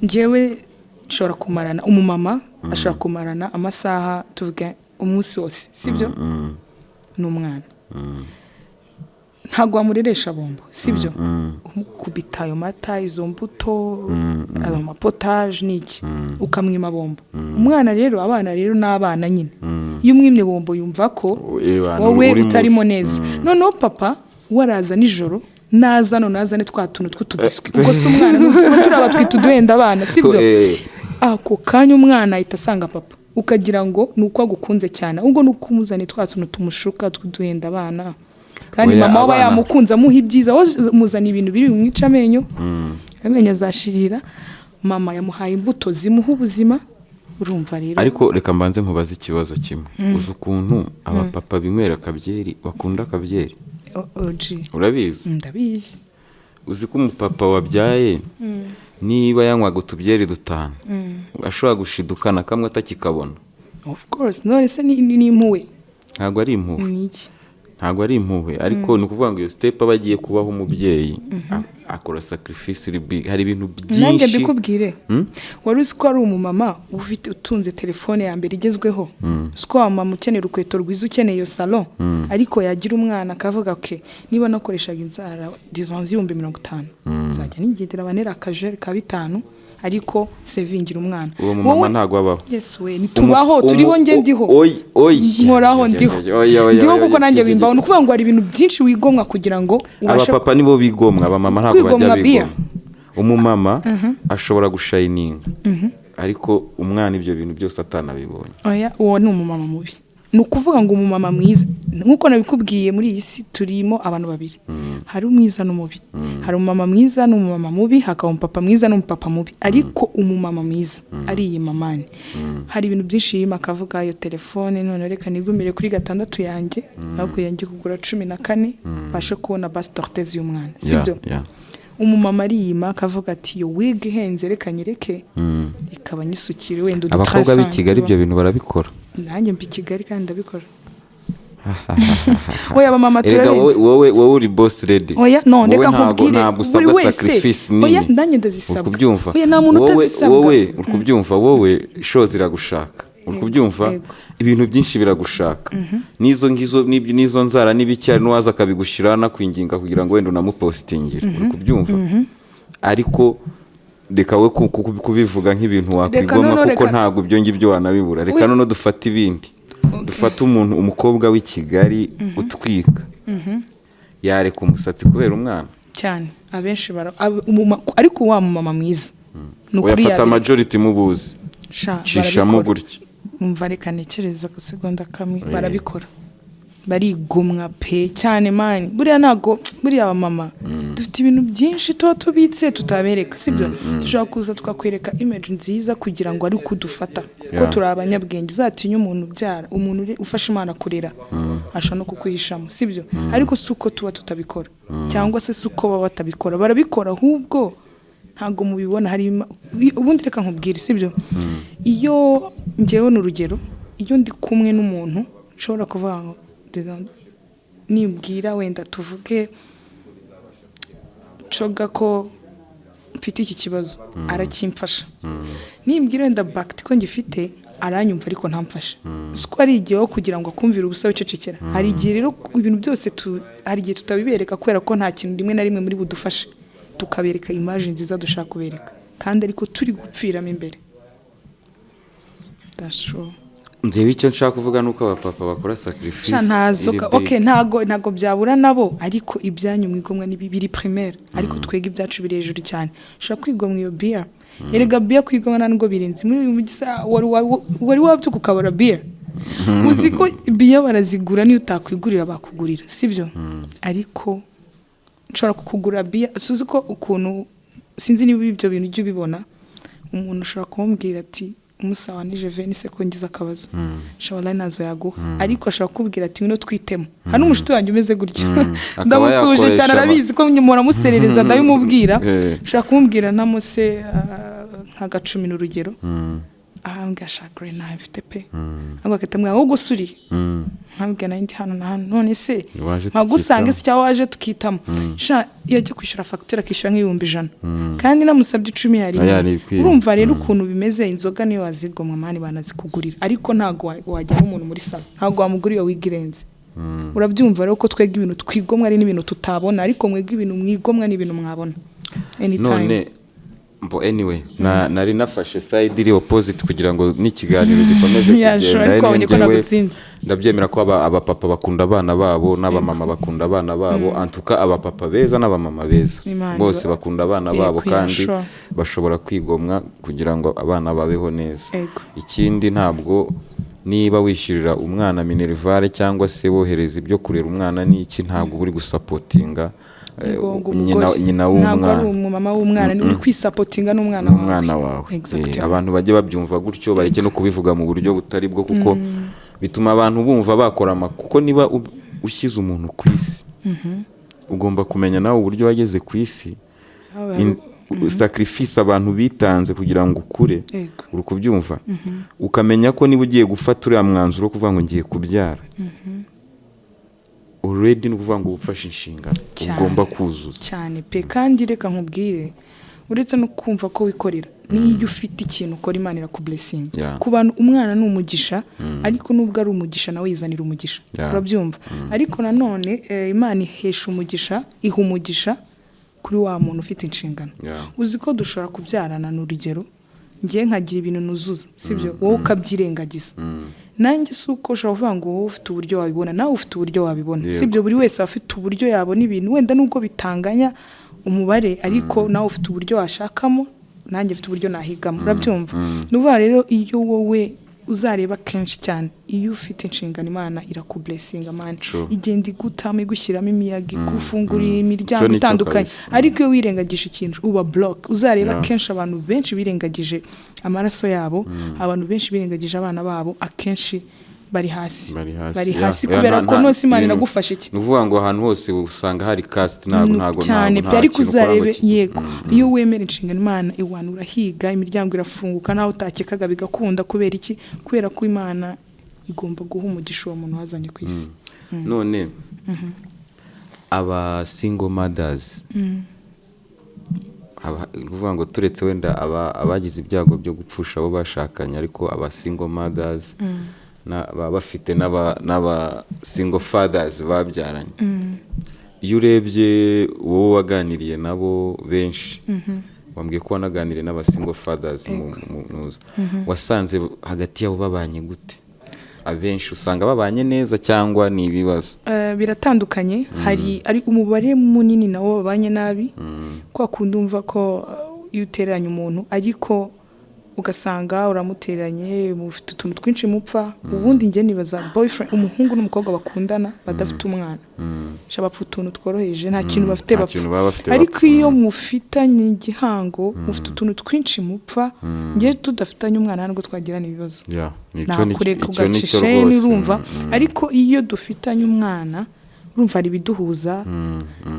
Njyewe nshobora kumarana, umumama ashobora kumarana amasaha, tuvuge umunsi wose, sibyo, n'umwana. Ntabwo wamureresha bombo, sibyo? Umukubita ayo mata, izo mbuto, ayo mapotaje n'iki, ukamwima bombo. Umwana rero, abana rero ni abana nyine. Iyo umwimye bombo yumva ko Ebana, wowe uri utarimo neza. Noneho papa we araza nijoro, naza none azane twa tuntu tw'utubiswi. Ubwo se umwana n'ubu turaba twita uduhenda abana, sibyo? Ako kanya umwana ahita asanga papa, ukagira ngo ni uko agukunze cyane, ahubwo ni uko umuzaniye twa tuntu tumushuka tw'uduhenda abana. Kandi Oya, mama we aba abana- yamukunze, amuha ibyiza. Wowe umuzaniye ibintu biri bumwice amenyo, amenyo azashirira. Mama yamuhaye imbuto zimuha ubuzima, urumva rero? Ariko reka mbanze nkubaze ikibazo kimwe. Uzi ukuntu abapapa binywera akabyeri, bakunda akabyeri? OG. Urabizi? Ndabizi. Uzi ko umupapa wabyaye, niba yanywaga utubyeri dutanu, ashobora gushidukana kamwe atakikabona? Of course. None se ni impuhwe? Ntabwo ari impuhwe. Ni iki? Ntabwo ari impuhwe, ariko ni ukuvuga ngo iyo step aba agiye kubaho umubyeyi, akora sacrifice iri big. Hari ibintu Nanjye byinshi. mbikubwire, wari uzi ko ari umumama ufite, utunze telefone ya mbere igezweho, uzi ko wa mama ukenera urukweto rwiza, ukeneye iyo salon, ariko yagira umwana akavuga: "Okay, niba nakoreshaga inzara disons 50,000, nzajya nigendera banera akajeri ka bitanu, ariko sevingira umwana." Uwo mumama Wowe- ntabwo abaho. Yesu we, ntitubaho, turiho, njye ndiho. Oy, oy. Nkoraho, ndiho. Oya, oya, Ndiho oya, kuko nanjye oya, bimbaho. Ni ukuvuga ngo hari ibintu byinshi wigomwa kugira ngo ubashe Abapapa nibo bigomwa, abamama ntabwo bajya Kwigomwa biya. bigomwa. Umumama ashobora gushayininga, ariko umwana ibyo bintu byose atanabibonye. Oya, uwo ni umumama mubi. Ni ukuvuga ngo umumama mwiza, nk'uko nabikubwiye, muri iyi si turimo abantu babiri, hari umwiza n'umubi, hari umumama mwiza n'umumama mubi, hakaba umupapa mwiza n'umupapa mubi. Ariko umumama mwiza ari iyi mamani, hari ibintu byinshi yima, akavuga: "Iyo telefone none reka nigumire kuri gatandatu yanjye, aho kugira njye kugura 14, mbashe kubona basi torteze y'umwana," sibyo? Yeah. Umumama ariyima, akavuga ati: "Iyo wig ihenze, reka nyireke, ikaba nyisukire wenda Abakobwa b'i udutrafant." Kigali ibyo bintu barabikora. Nanjye mba i Kigali kandi ndabikora. Oya, abamama Erega wowe, turarenze. wowe uri boss lady. Oya, no, Wowe reka ntabwo nkubwire, ntabwo buri usabwa wese. sacrifice nini. Oya, nanjye ndazisabwa. Uri kubyumva? Oya, nta muntu Wowe- utazisabwa. Wowe uri kubyumva, wowe show ziragushaka, uri kubyumva? Yego. Ibintu byinshi biragushaka, n'izo ngizo n'izo nzara n'ibiki, hari n'uwaza akabigushyira anakwinginga kugira ngo wenda unamupositingire, uri kubyumva? Ariko reka we kubivuga nk'ibintu wakwigomwa, Noneho kuko reka- ntabwo ibyo ngibyo wanabibura. Reka Oya. noneho dufate ibindi, dufate umuntu, umukobwa w'i Kigali utwika, yareka umusatsi kubera umwana? Cyane, abenshi bara ariko wa mumama mwiza ni ukuri Uyafata yabireka. Majority mubuzi Sha, cishamo barabikora. gutya. Umva, reka ntekereza agasegonda kamwe. Barabikora, barigomwa pe, cyane man. Buriya ntago, buriya abamama dufite ibintu byinshi tuba tubitse tutabereka, sibyo? Dushobora kuza tukakwereka image nziza kugira ngo ari kudufata kuko turi abanyabwenge. Uzatinya umuntu ubyara, umuntu ufasha Imana kurera. Ashobora no kukwihishamo, sibyo? Ariko si uko tuba tutabikora, cyangwa se si uko baba batabikora, barabikora, ahubwo ntabwo mubibona. Hari ubundi reka nkubwire, sibyo? Iyo ngewe, ni urugero, iyo ndi kumwe n'umuntu nshobora kuvuga ngo nibwira wenda tuvuge coga ko mfite iki kibazo, arakimfasha. Nimbwira wenda bagiti ko ngifite, aranyumva ariko ntamfashe. Si ko ari igihe wo kugira ngo akumvire ubusa wicecekera. Hari igihe rero ibintu byose hari igihe tutabibereka kubera ko nta kintu rimwe na rimwe muri budufashe, tukabereka image nziza dushaka kubereka kandi ariko turi gupfiramo imbere. That's true. Njyewe icyo nshaka kuvuga ni uko abapapa bakora sacrifice Sha ntazo iri big. Okay, ntago byabura nabo, ariko ibyanyu mwigomwa ni biri primaire, ariko twega ibyacu biri hejuru cyane. Ushobora kwigomwa iyo beer. Erega beer kwigomwa nta nubwo birenze muri uyu mujyi. Wari wabyuka ukabura beer? Uzi ko beer barazigura, niyo utakwigurira bakugurira, sibyo? Ariko nshobora kukugura beer. Suzi ko ukuntu, sinzi niba ibyo bintu ujya ubibona, umuntu ushobora kumubwira ati umusawa nije venise ko ngize akabazo, shawara nazo yaguha, ariko ashobora kukubwira ati ngwino twitemo. Hari n'umushuti wanjye umeze gutyo. Akaba Ndamusuhuje cyane. yakoresha Arabizi ko mpora muserereza, ndabimubwira. Ushobora kumubwira ntamuse nk'agacumi, ni urugero, ahambwe ashakure ntayo mfite pe, ahubwo agahita amubwira ngo gusuriye, nkabwira nayo ndi hano na hano, none se Waje nkagusange tukitamo. Se cyangwa waje tukitamo. Sha iyo ajya kwishyura fagitire akishyura nk'ibihumbi 100 kandi namusabye 10 yari. Aya ni ibikwiye. Urumva rero ukuntu bimeze, inzoga niyo wazigomwa man banazikugurira, ariko ntabwo wajyana umuntu muri salon, ntabwo wamugura iyo wiga irenze. Urabyumva rero ko twebwe ibintu twigomwa ari n'ibintu tutabona, ariko mwebwe ibintu mwigomwa ni ibintu mwabona anytime. None mbo anyway nari nafashe side iri opposite kugira ngo n'ikiganiro gikomeze Yeah, sure, kugenda. ariko wabonye ko Anyway, nagutsinze. Ndabyemera ko abapapa bakunda abana babo n'abamama bakunda abana babo, antuka abapapa beza n'abamama beza Imana bose bakunda abana Yego, babo yeah, kandi bashobora kwigomwa kugira ngo abana babeho neza. Ikindi, ntabwo niba wishyurira umwana minerval cyangwa se wohereza ibyo kurera umwana n'iki, ntabwo uba uri gusupportinga Ngo nyina, umugore nyina ntabwo ari w'umwana. Umumama w'umwana ni uri kwisupportinga n'umwana wawe. N'umwana wawe. Exactly. Abantu bajye babyumva gutyo, bareke no kubivuga mu buryo butari bwo, kuko bituma abantu bumva bakora kuko niba ushyize umuntu ku isi, ugomba kumenya nawe uburyo wageze ku isi, sacrifice abantu bitanze kugira ngo ukure. Uri kubyumva, ukamenya ko niba ugiye gufata uriya mwanzuro wo kuvuga ngo ngiye kubyara, already ni ukuvuga ngo ufashe inshingano Cyane. ugomba kuzuza. Cyane pe. Kandi reka nkubwire, uretse no kumva ko wikorera, n'iyo ufite ikintu ukora, Imana irakublessinga. Ku bantu, umwana ni umugisha, ariko nubwo ari umugisha nawe yizanira umugisha. Urabyumva? Ariko nanone Imana ihesha umugisha, iha umugisha kuri wa muntu ufite inshingano. Uzi ko dushobora kubyarana, ni urugero, ngiye nkagira ibintu nuzuza, sibyo? Wowe ukabyirengagiza, nanjye si uko. Ushobora kuvuga ngo wowe ufite uburyo wabibona, nawe ufite uburyo wabibona. Sibyo? Buri wese aba afite uburyo yabona ibintu, wenda nubwo bitanganya umubare, ariko nawe ufite uburyo washakamo, nanjye mfite uburyo nahigamo. Urabyumva? Ni ukuvuga rero, iyo wowe uzareba kenshi cyane, iyo ufite inshingano, Imana irakublessinga man. True. Igenda igutamo, igushyiramo imiyaga, igufungurira imiryango Icyo ni cyo itandukanye. kabisa. Ariko iyo wirengagije ikintu, uba block. Uzareba kenshi abantu benshi birengagije amaraso yabo, abantu benshi birengagije abana babo, akenshi bari hasi. Bari hasi, Bari hasi, Yeah, kubera ko nose Imana iragufasha iki? Ni ukuvuga ngo ahantu hose usanga hari caste, ntabwo ntabwo Cyane ntabwo pe. nta Ariko kintu ukora ngo uzarebe, yego, iyo wemera inshingano, Imana iwana, urahiga, imiryango irafunguka nawe utakekaga bigakunda. Kubera iki? Kubera ko Imana igomba guha umugisha uwo muntu wazanye ku isi. None aba single mothers, ni ukuvuga ngo turetse wenda abagize ibyago byo gupfusha abo bashakanye, ariko aba single mothers baba bafite n'aba single fathers babyaranye, iyo urebye wowe waganiriye nabo benshi, wambwiye ko wanaganiriye n'aba single fathers mu wasanze hagati yabo babanye gute? Abenshi usanga babanye neza cyangwa ni ibibazo? Biratandukanye. Hari ari umubare munini nawo babanye nabi, kwa kundi umva ko iyo utereranye umuntu, ariko Ugasanga uramuteranye, mufite utuntu twinshi mupfa. Ubundi njye nibaza, boyfriend, umuhungu n'umukobwa bakundana badafite umwana, sha bapfa utuntu tworoheje, nta kintu bafite Nta bapfa. kintu baba bafite Ariko bapfa. iyo mufitanye igihango, mufite utuntu twinshi mupfa. Njye tudafitanye umwana ntabwo twagirana ibibazo. Yeah, Nakureka icyo ugaca nicyo isheni, rwose. urumva. Ariko iyo dufitanye umwana, urumva hari ibiduhuza.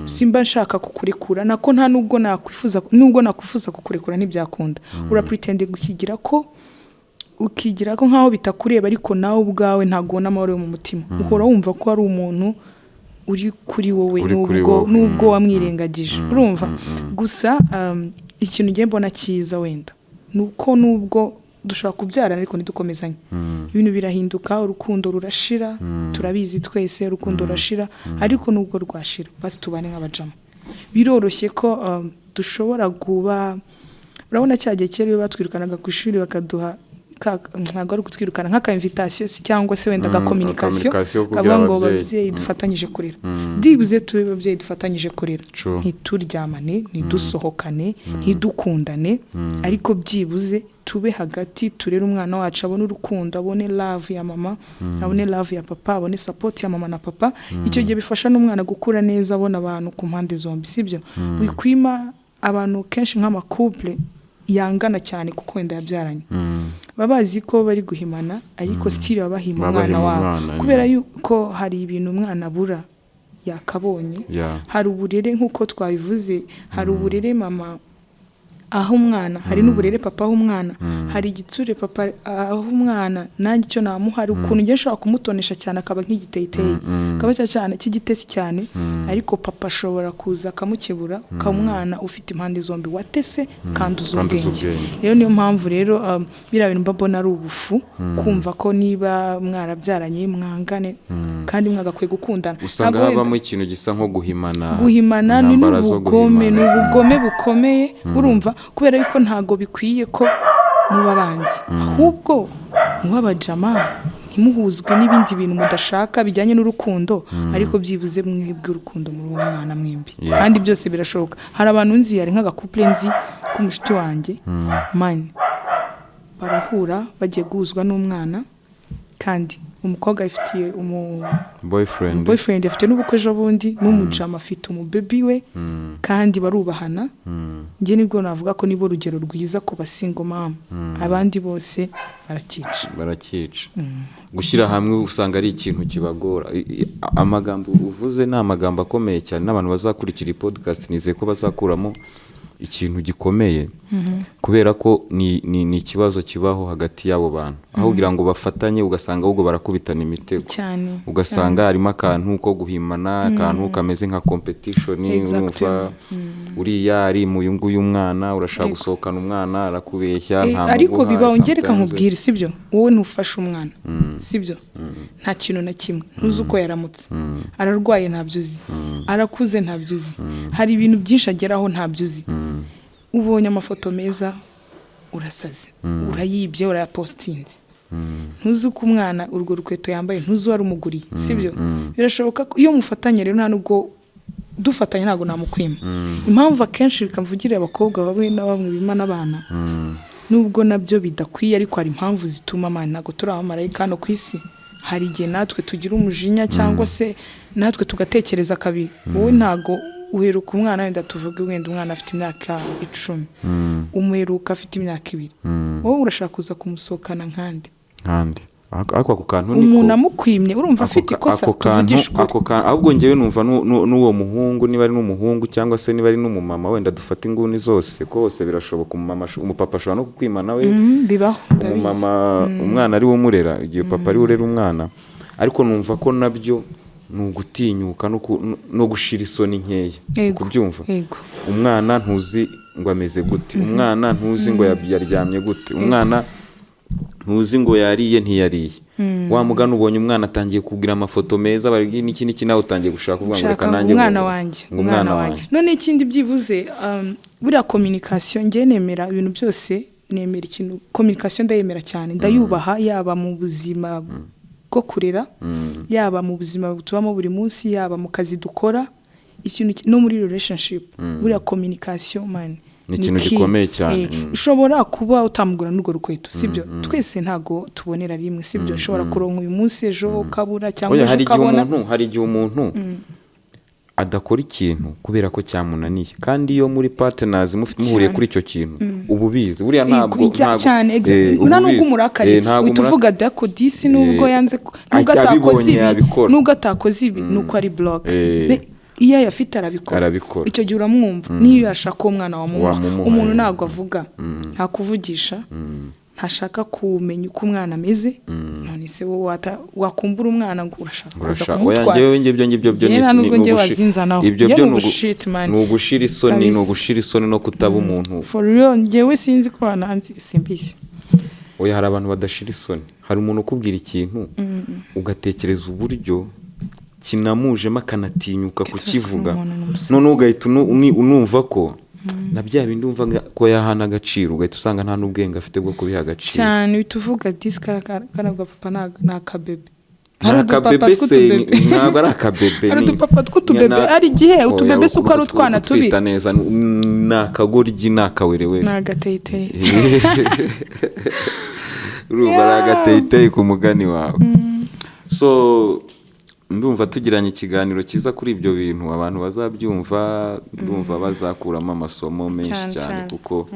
Simba nshaka kukurekura, nako nta nubwo nakwifuza, nubwo nakwifuza kukurekura ntibyakunda. Urapretendinga, ukigira ko nkaho bitakureba, ariko nawe ubwawe ntabwo ubona amahoro yo mu mutima. Uhora wumva ko hari umuntu uri kuri wowe, Uri kuri nubwo wowe. nubwo wamwirengagije, urumva. Gusa ikintu ngiye mbona cyiza wenda ni uko nubwo dushobora kubyarana ariko ntidukomezanye, ibintu birahinduka, urukundo rurashira, turabizi twese, urukundo rurashira. Ariko nubwo rwashira, basi tubane nk'abajama. Biroroshye ko dushobora kuba, urabona cya gihe kera iyo batwirukanaga ku ishuri bakaduha ntabwo ari ukutwirukana, nk'aka invitation se, cyangwa se wenda aga communication communication yo kubwira kavuga ngo ababyeyi. Ababyeyi dufatanyije kurera, byibuze tube ababyeyi dufatanyije kurera. True. Ntituryamane, ntidusohokane, ntidukundane, ariko byibuze tube hagati, turere umwana wacu, abone urukundo, abone love ya mama, abone love ya papa, abone support ya mama na papa. Icyo gihe bifasha n'umwana gukura neza, abona abantu ku mpande zombi, sibyo? Wikwima abantu kenshi nk'amacouple yangana cyane kuko wenda yabyaranye, baba bazi ko bari guhimana, ariko still baba bahima Baba umwana bahima wabo, umwana, kubera yuko hari ibintu umwana abura yakabonye. Hari uburere, nk'uko twabivuze, hari uburere mama aho umwana, hari n'uburere papa aho umwana, hari igitsure papa aho umwana. Nanjye icyo namuha, hari ukuntu njye nshobora kumutonesha cyane akaba nk'igiteyiteyi, akaba cya cyane cy'igitesi cyane, ariko papa ashobora kuza akamukebura, ukaba umwana ufite impande zombi, watese kandi uzi Kandi uzi ubwenge. ubwenge. Rero niyo mpamvu rero biriya bintu mba mbona ari ubufu, kumva ko niba mwarabyaranye mwangane kandi mwagakwiye gukundana. Usanga Ntabwo wenda- habamo ikintu gisa nko guhimana. Guhimana ni Intambara zo n'ubugome, ni guhimana. ubugome bukomeye, urumva, kubera yuko ntabwo bikwiye ko muba abanzi, ahubwo muba abajama, ntimuhuzwe n'ibindi bintu mudashaka bijyanye n'urukundo, ariko byibuze mwebwe urukundo muri uwo mwana mwembi. Kandi byose birashoboka. Hari abantu nzi, hari nk'agacouple nzi k'umushuti wanjye, mani barahura bagiye guhuzwa n'umwana, kandi umukobwa yifitiye umu Boyfriend. boyfriend, afite n'ubukwe ejo bundi, n'umujama afite umubaby we, kandi barubahana. Njye nibwo navuga ko nibo rugero rwiza ku basingle mama, abandi bose barakica. Barakica. Gushyira hamwe usanga ari ikintu kibagora. Amagambo uvuze ni amagambo akomeye cyane, n'abantu bazakurikira iyi podcast nizeye ko bazakuramo ikintu gikomeye, kubera ko ni ikibazo kibaho hagati y'abo bantu, aho kugira ngo bafatanye ugasanga ahubwo barakubitana imitego. Cyane. Ugasanga harimo akantu ko guhimana, akantu kameze nka competition. Exactement. Urumva, uriya ari mu uyu nguyu umwana urashaka gusohokana umwana, arakubeshya, nta Ariko muguha bibaho, njye reka sometimes. nkubwire, sibyo? Wowe ntufashe umwana, sibyo? Nta kintu na kimwe ntuzi uko yaramutse, ararwaye ntabyo uzi, arakuze ntabyo uzi, hari ibintu byinshi ageraho ntabyo uzi. Ubonye amafoto meza, urasaze, urayibye, urayapostinze. Ntuzi uko umwana urwo rukweto yambaye, ntuzi uwarumuguriye, sibyo? Birashoboka ko iyo mufatanye rero, nta nubwo dufatanye ntabwo namukwima. Impamvu akenshi bikamvugirira abakobwa bamwe na bamwe bimana abana, nubwo nabyo bidakwiye, ariko hari impamvu zituma amana. Ntabwo turi abamarayika hano ku isi. Hari igihe natwe tugira umujinya cyangwa se natwe tugatekereza kabiri. Wowe ntabwo uheruka umwana, wenda tuvuge wenda umwana afite imyaka 10, umuheruka afite imyaka 2, wowe urashaka kuza kumusohokana nkandi? Nkandi. Ariko ako kantu niko Umuntu amukwimye, urumva afite ikosa? Ako kantu Tuvugishe ukuri. Ako kantu ahubwo njyewe numva n'uwo muhungu, niba ari n'umuhungu cyangwa se niba ari n'umumama, wenda dufate inguni zose, ko hose birashoboka. Umumama umupapa ashobora no kukwima nawe. Bibaho, ndabizi. Umumama umwana ari we umurera, igihe papa ari we urera umwana. Ariko numva ko nabyo ni ugutinyuka no gushira isoni nkeya. Kubyumva, umwana ntuzi ngo ameze gute, umwana ntuzi ngo yaryamye gute, umwana ntuzi ngo yariye ntiyariye. Wa mugani, ubonye umwana atangiye kugira amafoto meza, bari n'iki n'iki, nawe utangiye gushaka kuvuga ngo reka Nshaka nanjye umwana wanjye. Ngo umwana wanjye. None ikindi, byibuze buriya communication, njye nemera ibintu byose, nemera ikintu communication, ndayemera cyane, ndayubaha, yaba mu buzima bwo kurera, yaba mu buzima tubamo buri munsi, yaba mu kazi dukora, ikintu no muri relationship. Buriya communication, man. Ni ikintu key. gikomeye cyane. Ushobora kuba utamugura n'urwo rukweto, sibyo? Twese ntago tubonera rimwe, sibyo? Ushobora kuronka uyu munsi, ejo ukabura, cyangwa Oya, ejo hari igihe ukabona. umuntu, hari igihe umuntu adakora ikintu kubera ko cyamunaniye, kandi iyo muri partners muhuriye kuri icyo kintu, uba ubizi buriya ntabwo Ijya cyane, uba nta nubwo ubizi. umurakariye, Ntabwo uhita uvuga dako disi nubwo yanze nubwo atakoze abibonye ibi, yabikora. nubwo atakoze ibi, nuko ari block. Iyo ayafite arabikora. Arabikora. Icyo gihe uramwumva, niyo yashaka uwo mwana wamuha. Wamumuha, Umuntu ntabwo avuga, ntakuvugisha, ntashaka kumenya uko umwana ameze. None se wowe wakumbura umwana ngo urashaka kuza Oya, kumutwara? njyewe ngibyo ngibyo byo Njyewe nta ni nubwo ni njyewe wazinzanaho. Ibyo Njyewe byo ni ubushit, man. Ni ugushira isoni, ni Kabisa. ugushira isoni no kutaba umuntu. For real, njyewe sinzi ko wananzi, simbizi. Oya, hari abantu badashira isoni. Hari umuntu ukubwira ikintu, ugatekereza uburyo kinamujemo, akanatinyuka kukivuga. Umuntu ni umusazi. Noneho ugahita unumva ko na bya bindi wumva ko yahana agaciro, ugahita usanga nta n'ubwenge afite bwo kubiha agaciro. Cyane, uhita uvuga disi kariya papa ni akabebe. Ni Hari udupapa akabebe se? tw'utubebe. Ntabwo ari akabebe. Hari udupapa tw'utubebe. Hari igihe utubebe si uko ari utwana tubi. Utwita neza, ni akagoryi, ni akawerewere. Ni agateyiteyi. Urumva ari agateyiteyi ku mugani wawe. So ndumva tugiranye ikiganiro cyiza kuri ibyo bintu, abantu bazabyumva ndumva bazakuramo amasomo menshi Cyane, cyane, cyane. kuko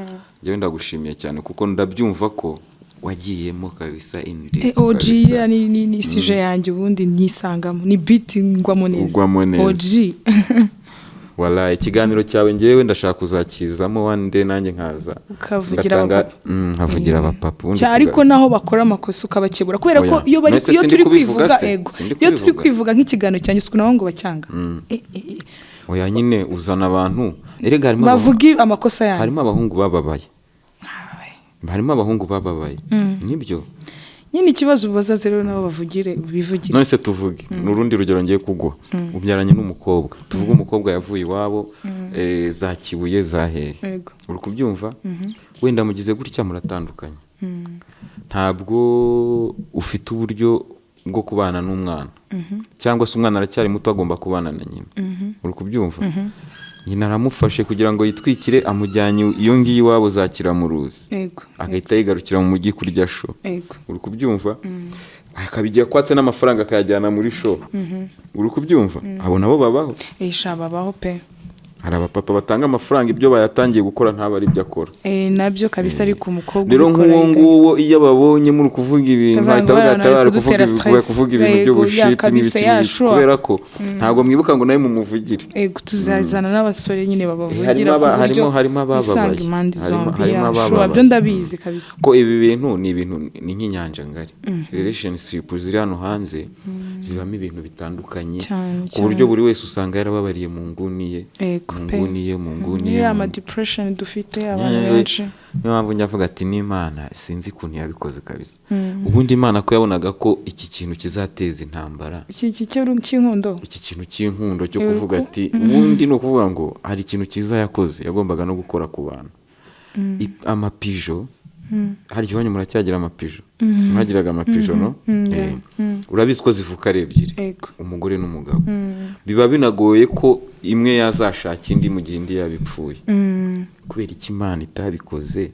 njyewe ndagushimiye cyane, kuko ndabyumva ko wagiyemo kabisa in deep OG. kabisa. Ni sujet yanjye, ubundi nyisangamo, ni beat ngwamo neza. Ugwamo neza. OG. Wala, ikiganiro cyawe ngewe ndashaka kuzakizamo one day, nanjye nkaza Ukavugira abapapa. Nkavugira abapapa ubundi. Cyane, ariko naho bakora amakosa ukabakebura, kubera ko Oya. iyo bari None se iyo sindi turi kubivuga kwivuga se? Ego, Sindi iyo turi kubivuga. kwivuga nk'ikiganiro cyanjye, usiku nabo ngo bacyanga. Oya nyine, uzana abantu erega harimo Bavuga amakosa yanyu. Harimo abahungu bababaye, harimo abahungu bababaye, nibyo. Nyine ikibazo bazaze rero nabo bavugire, bivugire. None se tuvuge, ni urundi rugero ngiye kuguha: ubyaranye n'umukobwa, tuvuge umukobwa yavuye iwabo, za Kibuye, za hehe, uri kubyumva, wenda mugize gutya muratandukanye, ntabwo ufite uburyo bwo kubana n'umwana, cyangwa se umwana aracyari muto, agomba kubana na nyina, uri kubyumva. Nyina aramufashe kugira ngo yitwikire, amujyanye iyo ngiyo iwabo za Kiramuruzi, agahita yigarukira mu mujyi kurya show, uri kubyumva, akabigira kwatse n'amafaranga akayajyana muri show, uri kubyumva. Abo nabo babaho. Sha, babaho pe. Hari abapapa batanga amafaranga, ibyo bayatangiye gukora ntaba ari ibyo akora. Nabyo kabisa, ariko umukobwa Rero ubikora nk'uwo yiga- nguwo, iyo ababonye muri kuvuga ibintu, Ndavuga ahita ngo avuga ati bari bari kuvuga kudutera bari stress. kuvuga ibintu by'ubushiti Ya, kabisa, n'ibiki ya, n'ibiki, sure. kubera ko ntabwo mwibuka ngo nawe mumuvugire. Ego, tuzazana n'abasore nyine babavugira Harimo ku buryo harimo abababaye. bisanga impande zombi. Harimo Ya, abababaye. sure, byo ndabizi kabisa. Ko ibi bintu ni ibintu ni nk'inyanja ngari, relationship ziri hano hanze zibamo ibintu bitandukanye, Cyane, ku buryo cyane. buri wese usanga yarababariye mu nguni ye, Ego mu pe. nguni ye, mu nguni ye. Niyo ama depression dufite abantu benshi. Niyo mpamvu njya avuga ati n'Imana sinzi ukuntu yabikoze kabisa. Ubundi Imana ko yabonaga ko iki kintu kizateza intambara, Iki cy'inkundo. iki kintu cy'inkundo cyo Yego. kuvuga ati ubundi ni ukuvuga ngo hari ikintu cyiza yakoze, yagombaga no gukora ku bantu. Amapijo, hari iwanyu muracyagira amapijo? Mwagiraga amapijo, no? Urabizi ko zivuka ari ebyiri, Ego. umugore n'umugabo. Biba binagoye ko imwe yazashaka indi mu gihe indi yaba ipfuye. Kubera iki Imana itabikoze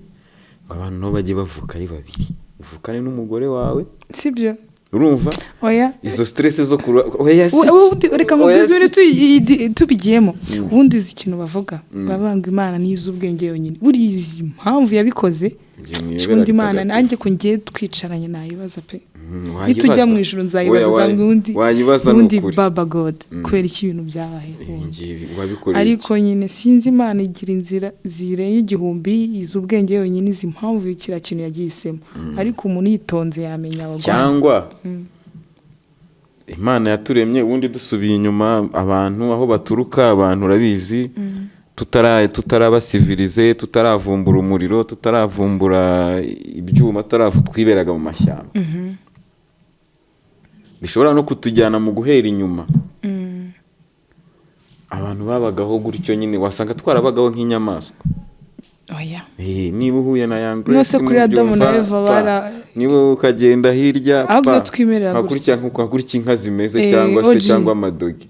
ngo abantu nabo bajye bavuka ari babiri, uvukane n'umugore wawe? Sibyo? Urumva Oya. izo stress zo kurwa, oya si Ubundi reka oya nkubwize si ibintu tubigiyemo. Ubundi izi ikintu bavuga, bavuga ngo Imana niyo izi ubwenge yonyine. Buriya izi impamvu yabikoze, Njye mwibera ubundi Imana ritagatifu. nanjye ko ngiye twicaranye nayibaza pe. Wayibaza. Nitujya mu ijuru nzayibaza. Oya, Nzabwira ubundi, wayibaza ni ubundi ukuri. Baba God, kubera iki ibintu byabaye Ibi ubundi? ngibi wabikoreye Ariko iki? nyine sinzi, Imana igira inzira zirenye igihumbi, izi ubwenge yonyine, izi impamvu kiriya kintu yagihisemo, ariko umuntu yitonze yamenya abagore. Cyangwa Imana yaturemye, ubundi dusubiye inyuma, abantu aho baturuka, abantu urabizi, tutaraba civilisé, tutaravumbura umuriro, tutaravumbura ibyuma, twiberaga mu mashyamba. Bishobora no kutujyana mu guhera inyuma, abantu babagaho gutyo nyine, wasanga twarabagaho nk'inyamaswa. Oya. Niba uhuye na Young Grace, Nose kuri Adamu na mubyumva, Eva pa. Niba ukagenda hirya, Ahubwo pa. twimerera Nka gutya. gutya, nka gutya inka zimeze, cyangwa se OG. cyangwa amadogi.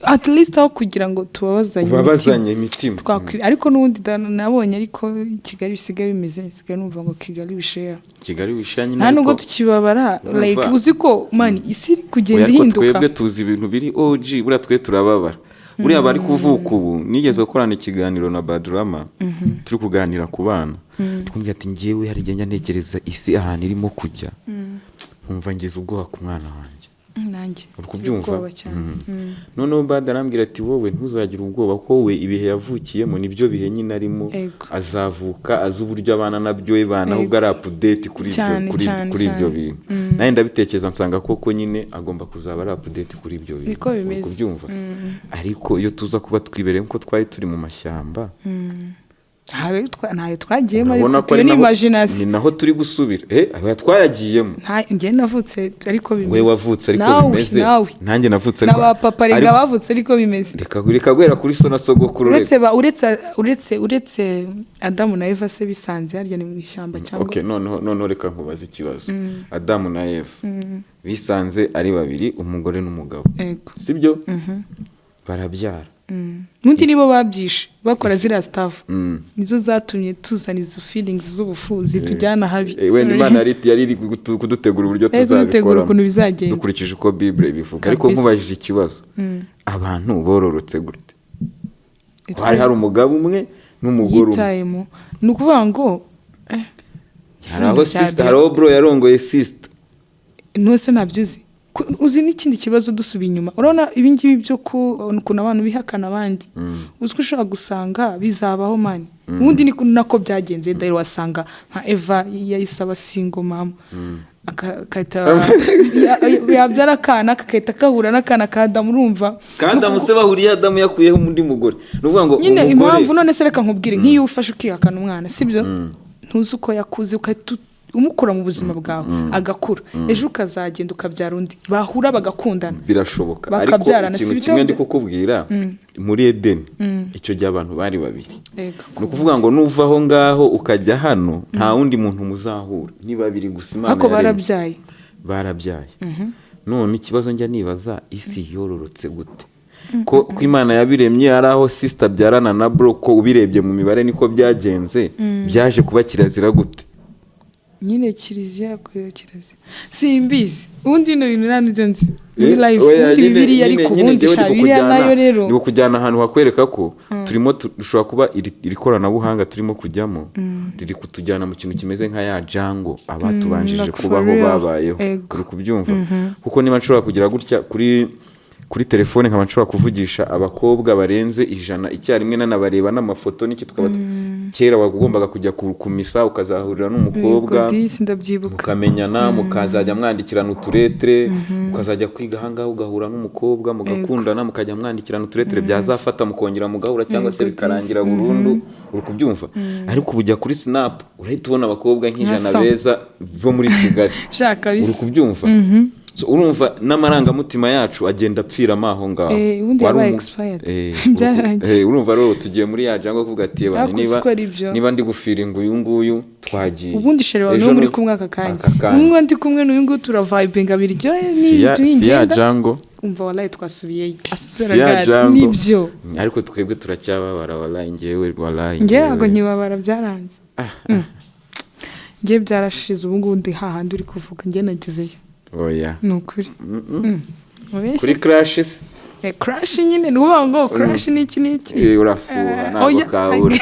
At least aho kugira ngo tubabazanye imitima. Babazanye imitima. Ariko n'ubundi nabonye ariko Kigali bisigaye bimeze, nsigaye numva ngo Kigali bishare. Kigali wishanye. Nta nubwo tukibabara. Urumva? Like, uzi ko man isi iri kugenda Oya, ariko ihinduka. twebwe tuzi ibintu biri OG. Buriya twe turababara, buriya bari kuvuka ubu. Nigeze gukorana ikiganiro na Badrama, turi kuganira ku bana, twumvira ati ngewe hari igihe njya ntekereza isi ahantu irimo kujya, nkumva ngize ubwoba ku mwana wanjye. Nanjye Uri kubyumva? ubwoba cyane. Noneho Bad arambwira ati wowe ntuzagire ubwoba, ko we ibihe yavukiyemo nibyo bihe nyine arimo. Azavuka azi uburyo abana nabyo, we bana ahubwo ari update kuri ibyo, kuri ibyo bintu. Nanjye ndabitekereza, nsanga koko nyine agomba kuzaba ari update kuri ibyo bintu. Niko Uri bimeze. kubyumva? Ariko iyo tuza kuba twibereye nkuko twari turi mu mashyamba, Ntayo twagiyemo, ariko urabona ko iyo ari ni imagination. Ni naho turi gusubira. Aba twayagiyemo. Njye navutse ariko bimeze. We wavutse ariko Nawe, bimeze. nawe. Nanjye navutse ariko N'aba papa rega bavutse ariko bimeze. Reka guhera kuri so na sogokuru, reka. Uretse ba, uretse uretse uretse Adamu na Eva se bisanze harya ni mu ishyamba cyangwa? Okay, noneho reka nkubaze ikibazo. Adamu na Eva bisanze ari babiri, umugore n'umugabo, Ego. sibyo? Barabyara. Ubundi nibo babyishe bakora ziriya stuff, nizo zatumye tuzana izo feelings z'ubufu zitujyana habi. Wenda Sorry. Imana yari iri kudutegura uburyo Yari kudutegura tuzabikoramo, ukuntu bizagenda. dukurikije uko Bible ibivuga. Ariko nkubajije ikibazo, abantu bororotse gute? Hari umugabo umwe n'umugore umwe. Yitayemo, ni ukuvuga ngo Hari aho Ibintu bya sister, hari aho bro yarongoye sister. Ntose ntabyo uzi. Uzi n'ikindi kibazo, dusubiye inyuma, urabona ibingibi byo ukuntu abantu bihakana abandi, uzi ko ushobora gusanga bizabaho man. Ubundi ni nako byagenze dahiro, wasanga nka Eva yahise aba single mama, yabyara akana kakahita kahura n'akana ka Adamu, urumva? Kandi Adamu se bahuriye, Adamu yakuyeho undi mugore, ni ukuvuga ngo Nyine umugore impamvu, none se reka nkubwire, nk'iyo ufashe ukihakana umwana, sibyo, ntuzi uko yakuze, ugahita umukura mu buzima bwawe, agakura, ejo ukazagenda ukabyara undi, bahura bagakundana, Birashoboka, ariko bakabyarana, ikintu si byo? kimwe ndi kukubwira, muri Edeni icyo gihe abantu bari babiri. Ego. Ni ukuvuga ngo nuva aho ngaho ukajya hano, nta wundi muntu muzahura, ni babiri gusa Imana Ariko yaremye. barabyaye. Barabyaye. None ikibazo njya nibaza, isi yororotse gute ko Imana yabiremye ari aho sister abyarana na bro, ko ubirebye mu mibare niko byagenze, byaje kuba kirazira gute? Nyine kiliziya yakuyeho kirazira, simbizi. Ubundi bino bintu nta n'ibyo nzi muri life. Oya, Ubundi Bibiliya, ariko nyine ubundi njyewe sha ndi Bibiliya nayo rero ndi kukujyana ahantu hakwereka ko turimo dushobora kuba iri koranabuhanga turimo kujyamo riri kutujyana mu kintu kimeze nka ya jungle abatubanjije Like for kubaho real. babayeho. Ego. Uri kubyumva? Kuko niba nshobora kugira gutya kuri telefone, nkaba nshobora kuvugisha abakobwa barenze 100 icyarimwe, nanabareba n'amafoto n'iki, tukaba kera wagombaga kujya ku misa ukazahurira n'umukobwa, Yego, disi ndabyibuka. mukamenyana, mukazajya mwandikirana uturetere, ukazajya kwiga ahangaha ugahura n'umukobwa mugakundana, mukajya mwandikirana uturetere, byazafata mukongera mugahura, cyangwa se Yego, bikarangira disi. burundu. Uri kubyumva? Ariko ubu ujya kuri Snap urahita ubona abakobwa nk'ijana Nka so. beza bo muri Kigali. Shaka Uri bisa. kubyumva? So, urumva n'amarangamutima yacu agenda apfiramo aho ngaho. Eh, ubundi Wari yabaye expired. Byarangiye. Urumva rero tugiye muri ya jungle kuvuga ati "Ebana, Ariko niba uzi ko ari byo. niba ndi gufeelinga uyu nguyu twagiye." Ubundi chéri wawe Ejo niwo muri kumwe aka kanya, aka kanya. uyu nguyu ndi kumwe n'uyu nguyu, turavibinga biryohe. Si ya Ningenda jungle. umva, wallahi twasubiyeyo. Si ya Asura gadi jungle. nibyo. Ariko twebwe turacyababara, wallahi njyewe, wallahi Njye ntabwo njyewe. nkibabara, byaranze. Njye byarashize, ubu ngubu ndi hahandi uri kuvuga, njye nagezeyo. Oya. Ni ukuri. Mubeshye Kuri se. crashes. Crash nyine ni ukuvuga ngo crash ni iki n'iki. Urafuha ntabwo Oya. kabura.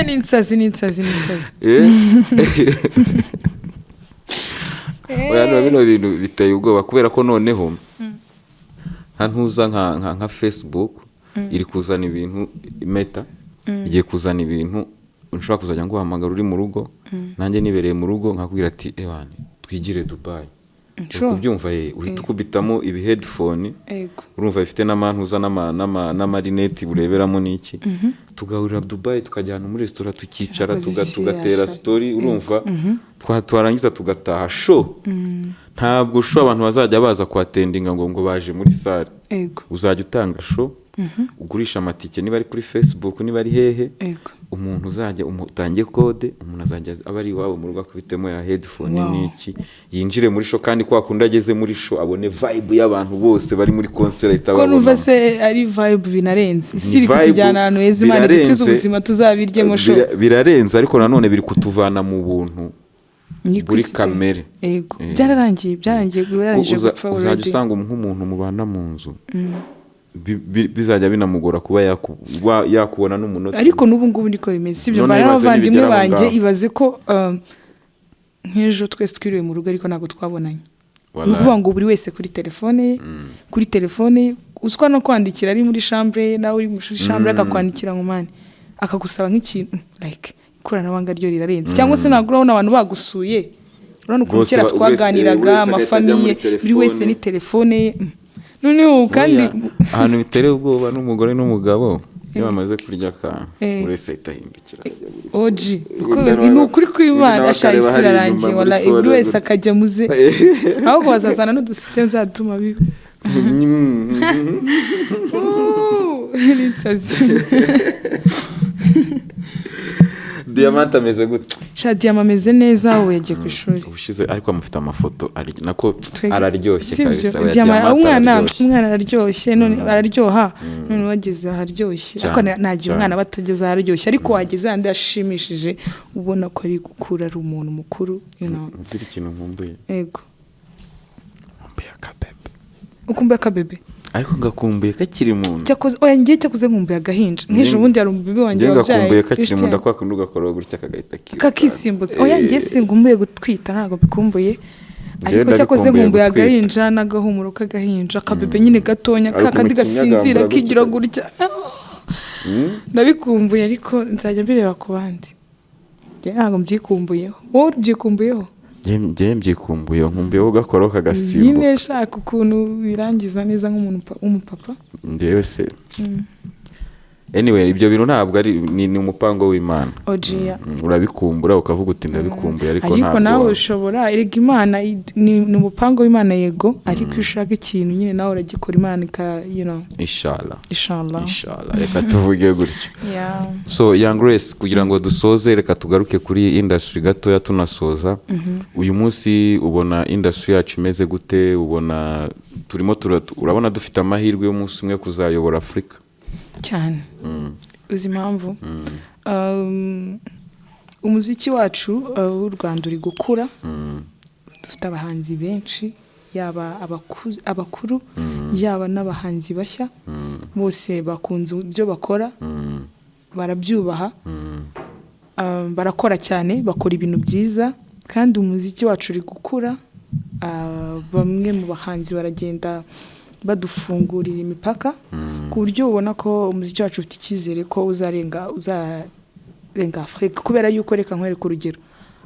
Ni insazi, ni insazi, ni insazi. Oya, no, bino bintu biteye ubwoba, kubera ko noneho nka ntuza nka Facebook iri kuzana ibintu, Meta igiye kuzana ibintu ushobora kuzajya nguhamagara uri mu rugo, nanjye nibereye mu rugo, nkakubwira ati ewane twigire Dubai. Uri kubyumva? Ye, uhita ukubitamo ibi headphone, urumva bifite n'amantuza n'amarineti ureberamo n'iki, tugahurira Dubai, tukajyana muri resitora, tukicara, Yakoze isi tugatera yasha. story, urumva, twarangiza tugataha. Show ntabwo show abantu bazajya baza kuhatendinga ngo baje muri salle. Uzajya utanga show. Ugurisha amatike, niba ari kuri Facebook, niba ari hehe, umuntu uzajya utange code, umuntu azajya aba ari iwabo mu rugo, akubitemo ya headphone n'iki, yinjire muri show, kandi kwa kundi ageze muri show abone vibe y'abantu bose bari muri concert, ahita Ko numva ababonamo. se ari vibe binarenze, isi Ni iri vibe, kutujyana ahantu heza. Imana idutize birarenze. ubuzima, tuzabiryemo show. Birarenze, ariko nanone biri kutuvana mu buntu Ni ku buri isi te. kamere. Yego, byararangiye, byararangiye, byarangije gupfa Uzajya already. usanga nk'umuntu mubana mu nzu, bizajya binamugora kuba yakubona n'umunota. Ariko n'ubu ngubu niko bimeze, sibyo? None Mbana ibaze n'abavandimwe nibigera aho banjye, ngaho. ibaze ko nk'ejo twese twiriwe mu rugo ariko ntabwo twabonanye. Ni Wallahi. ukuvuga ngo buri wese kuri telefone ye, kuri telefone ye, uswa no kwandikira ari muri chambre ye, nawe uri muri chambre akakwandikira ngo mani, akagusaba nk'ikintu like ikoranabuhanga ryo rirarenze. Cyangwa se ntabwo urabona abantu bagusuye, urabona ukuntu Bose kera buri wese twaganiraga, agahita ajya muri amafamiye, buri wese telefone. ni telefone ye. Noneho kandi Oya, ahantu biteye ubwoba n'umugore n'umugabo iyo bamaze kurya akantu, buri wese ahita ahindukira akajya buri oji Undi nawe ni ukuri kw'Imana, undi nawe asha, akareba isi hariya irarangiye inyuma muri wala, phone buri wese gutya. akajya muze, ahubwo bazazana n'udusisitemu zatuma biba. Ni insazi. Diamante ameze gute? Sha, Diyama ameze neza, ubu yagiye ku ishuri. Ubushize ariko amufite amafoto nako araryoshye Sibyo? kabisa. Oya, Diyama Diamante umwana araryoshye. Umwana araryoshye, none araryoha, none wageze aharyoshye. Ariko ntagiye umwana batageze aharyoshye, ariko wageze ahandi hashimishije, ubona ko ari gukura, ari umuntu mukuru. Mbwira ikintu nkumbuye. Yego. Nkumbuye akabebe. Ukumbuye akabebe? Ariko ngakumbuye kakiri mu nda. Cyakoze oya, ngiye cyakoze nkumbuye agahinja. Nk'ejo bundi hari umubebe wanjye Njye wabyaye ngakumbuye kakiri inshuti mu nda, yanjye. kwa kundi ugakora gutya kagahita kiruka. Kakisimbutse. Oya, ngiye sinkumbuye gutwita, ntabwo mbikumbuye. Njyewe Ariko cyakoze ndabikumbuye nkumbuye gutwita. agahinja n'agahumuro k'agahinja, akabebe nyine gatonya, Ariko kakandi ukuntu gasinzira, kinyagambura kigira gutya. gutya. Ndabikumbuye, ariko nzajya mbireba ku bandi. Njye ntabwo mbyikumbuyeho, wowe ubyikumbuyeho? Njye mbyikumbuye, nkumbuyeho gakora Nyine kagasimbuka. shaka ukuntu birangiza neza nk'umuntu w'umupapa. Njyewe se, anyway, ibyo bintu ntabwo ari ni umupango w'Imana. Ojiya. Urabikumbura ukavuga uti ndabikumbuye, ariko Ariko ntabwo nawe ushobora, erega Imana ni umupango w'Imana, yego, ariko iyo ushaka ikintu nyine nawe uragikora, Imana ika Inshallah. Inshallah. Inshallah, reka tuvuge gutyo. Yeah. So Young Grace, kugira ngo dusoze, reka tugaruke kuri industry gatoya tunasoza. Uyu munsi ubona industry yacu imeze gute? Ubona turimo urabona dufite amahirwe y'umunsi umwe kuzayobora Afurika? Cyane. Uzi impamvu? Umuziki wacu w'u Rwanda uri gukura. Dufite abahanzi benshi, yaba abakuru, yaba n'abahanzi bashya, bose bakunze ibyo bakora, barabyubaha, barakora cyane, bakora ibintu byiza, kandi umuziki wacu uri gukura. Bamwe mu bahanzi baragenda badufungurira imipaka, ku buryo ubona ko umuziki wacu ufite icyizere ko uzarenga Afurika, kubera yuko, reka nkwereke urugero,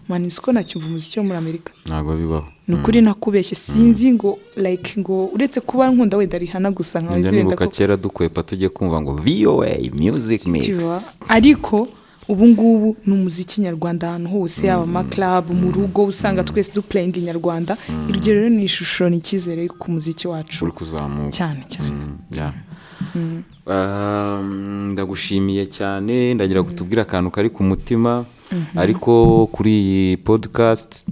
mani, siko nacyumva umuziki wo muri Amerika. Ntabwo bibaho. Ni ukuri nakubeshye, sinzi ngo like ngo uretse kuba nkunda wenda Rihanna gusa, nkawe Njya wenda nibuka ko kera dukwepa tujye kumva ngo VOA Music Mix. Kiba, ariko ubu ngubu ni umuziki nyarwanda ahantu hose, yaba ama club, mu rugo usanga twese duplayinga inyarwanda. Iryo rero ni ishusho, ni icyizere ku muziki wacu. Uri kuzamuka. Cyane cyane. Yeah. Ndagushimiye cyane. Ndagira kutubwira akantu kari ku mutima, ariko kuri iyi podcast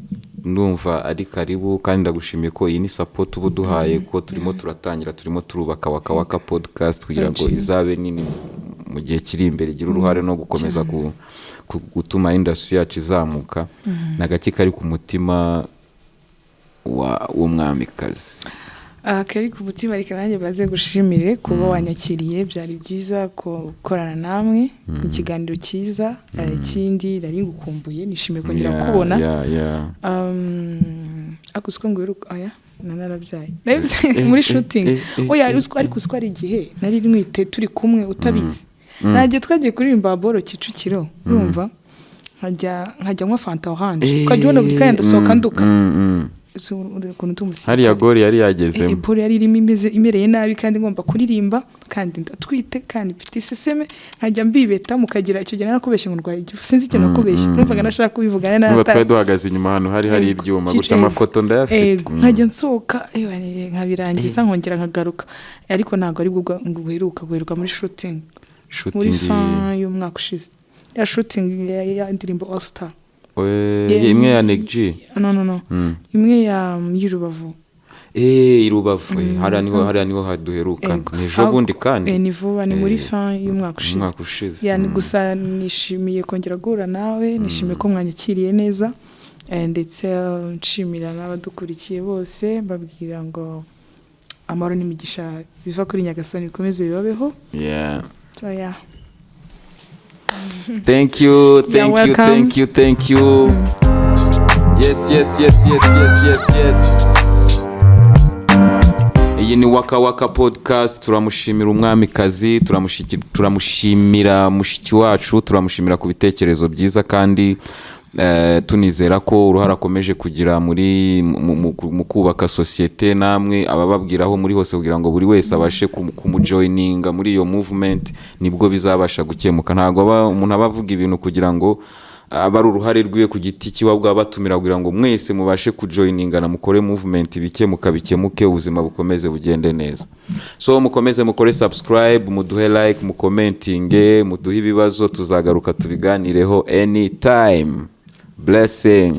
ndumva ari karibu, kandi ndagushimiye ko iyi ni support uba uduhaye, ko turimo turatangira, turimo turubaka Waka Waka Podcast kugira ngo Thank you. izabe nini mu gihe kiri imbere, igire uruhare no gukomeza gutuma industry yacu izamuka. Ni agaki kari ku mutima w'umwamikazi? Kari ku mutima, reka nanjye baze gushimire kuba wanyakiriye. Byari byiza gukorana namwe, ikiganiro cyiza. Ikindi nari ngukumbuye, nishimiye kongera kukubona. Ariko uziko ngo uheruka, aya narabyaye. Nabibyaye muri shooting. Oya, ariko uziko ari igihe nari ntwite turi kumwe utabizi. Ntagiye twagiye kuririmba boro Kicukiro, urumva nkajya nywa fanta orange, ukajya ubona buri kanya ndasohoka nduka. Ukuntu ndi umusirikare. Hariya gori yari yagezemo. Paul yari irimo imeze imereye nabi, kandi ngomba kuririmba, kandi ndatwite, kandi mfite iseseme, nkajya mbibeta mukagira. Icyo gihe narakubeshye ngo ndwaye igifu, sinzi ikintu nakubeshye, numvaga nashaka kubivuga. Niba twari duhagaze inyuma ahantu hari ibyuma gutya, amafoto ndayafite. Ego, nkajya nsohoka, ewa, nkabirangiza, nkongera nkagaruka, ariko ntabwo ari bwo ngo guheruka muri shooting muri Shooting fin y'umwaka ushize, ya shooting ya ndirimbo All Star. Imwe ya Neg G? No, imwe ya y'Urubavu. I Rubavu, hariya niho haduheruka. Ego. Ni ejo bundi kandi. Ni vuba, ni muri fin y'umwaka ushize. Umwaka ushize. Ya, ni gusa nishimiye kongera guhura nawe, nishimiye ko mwanyakiriye neza, ndetse nshimira n'abadukurikiye bose, mbabwira ngo amahoro n'imigisha biva kuri Nyagasani bikomeze bibabeho. So yeah. Thank you, thank you. Welcome. Thank you, thank you. Yes. Iyi ni Waka Waka Podcast. Turamushimira umwamikazi, turamushimira mushiki wacu, turamushimira ku bitekerezo byiza, kandi tunizera ko uruhare akomeje kugira muri mu kubaka sosiyete, namwe abababwira aho muri hose kugira ngo buri wese abashe kumujoininga muri iyo movement, nibwo bizabasha gukemuka. Ntabwo umuntu aba avuga ibintu kugira ngo aba ari uruhare rwiwe ku giti cyiwe, ahubwo batumira kugira ngo mwese mubashe kujoiningana, mukore movement, bikemuka bikemuke, ubuzima bukomeze bugende neza. So mukomeze mukore subscribe, muduhe like, mucommentinge, muduhe ibibazo, tuzagaruka tubiganireho anytime. Blessing.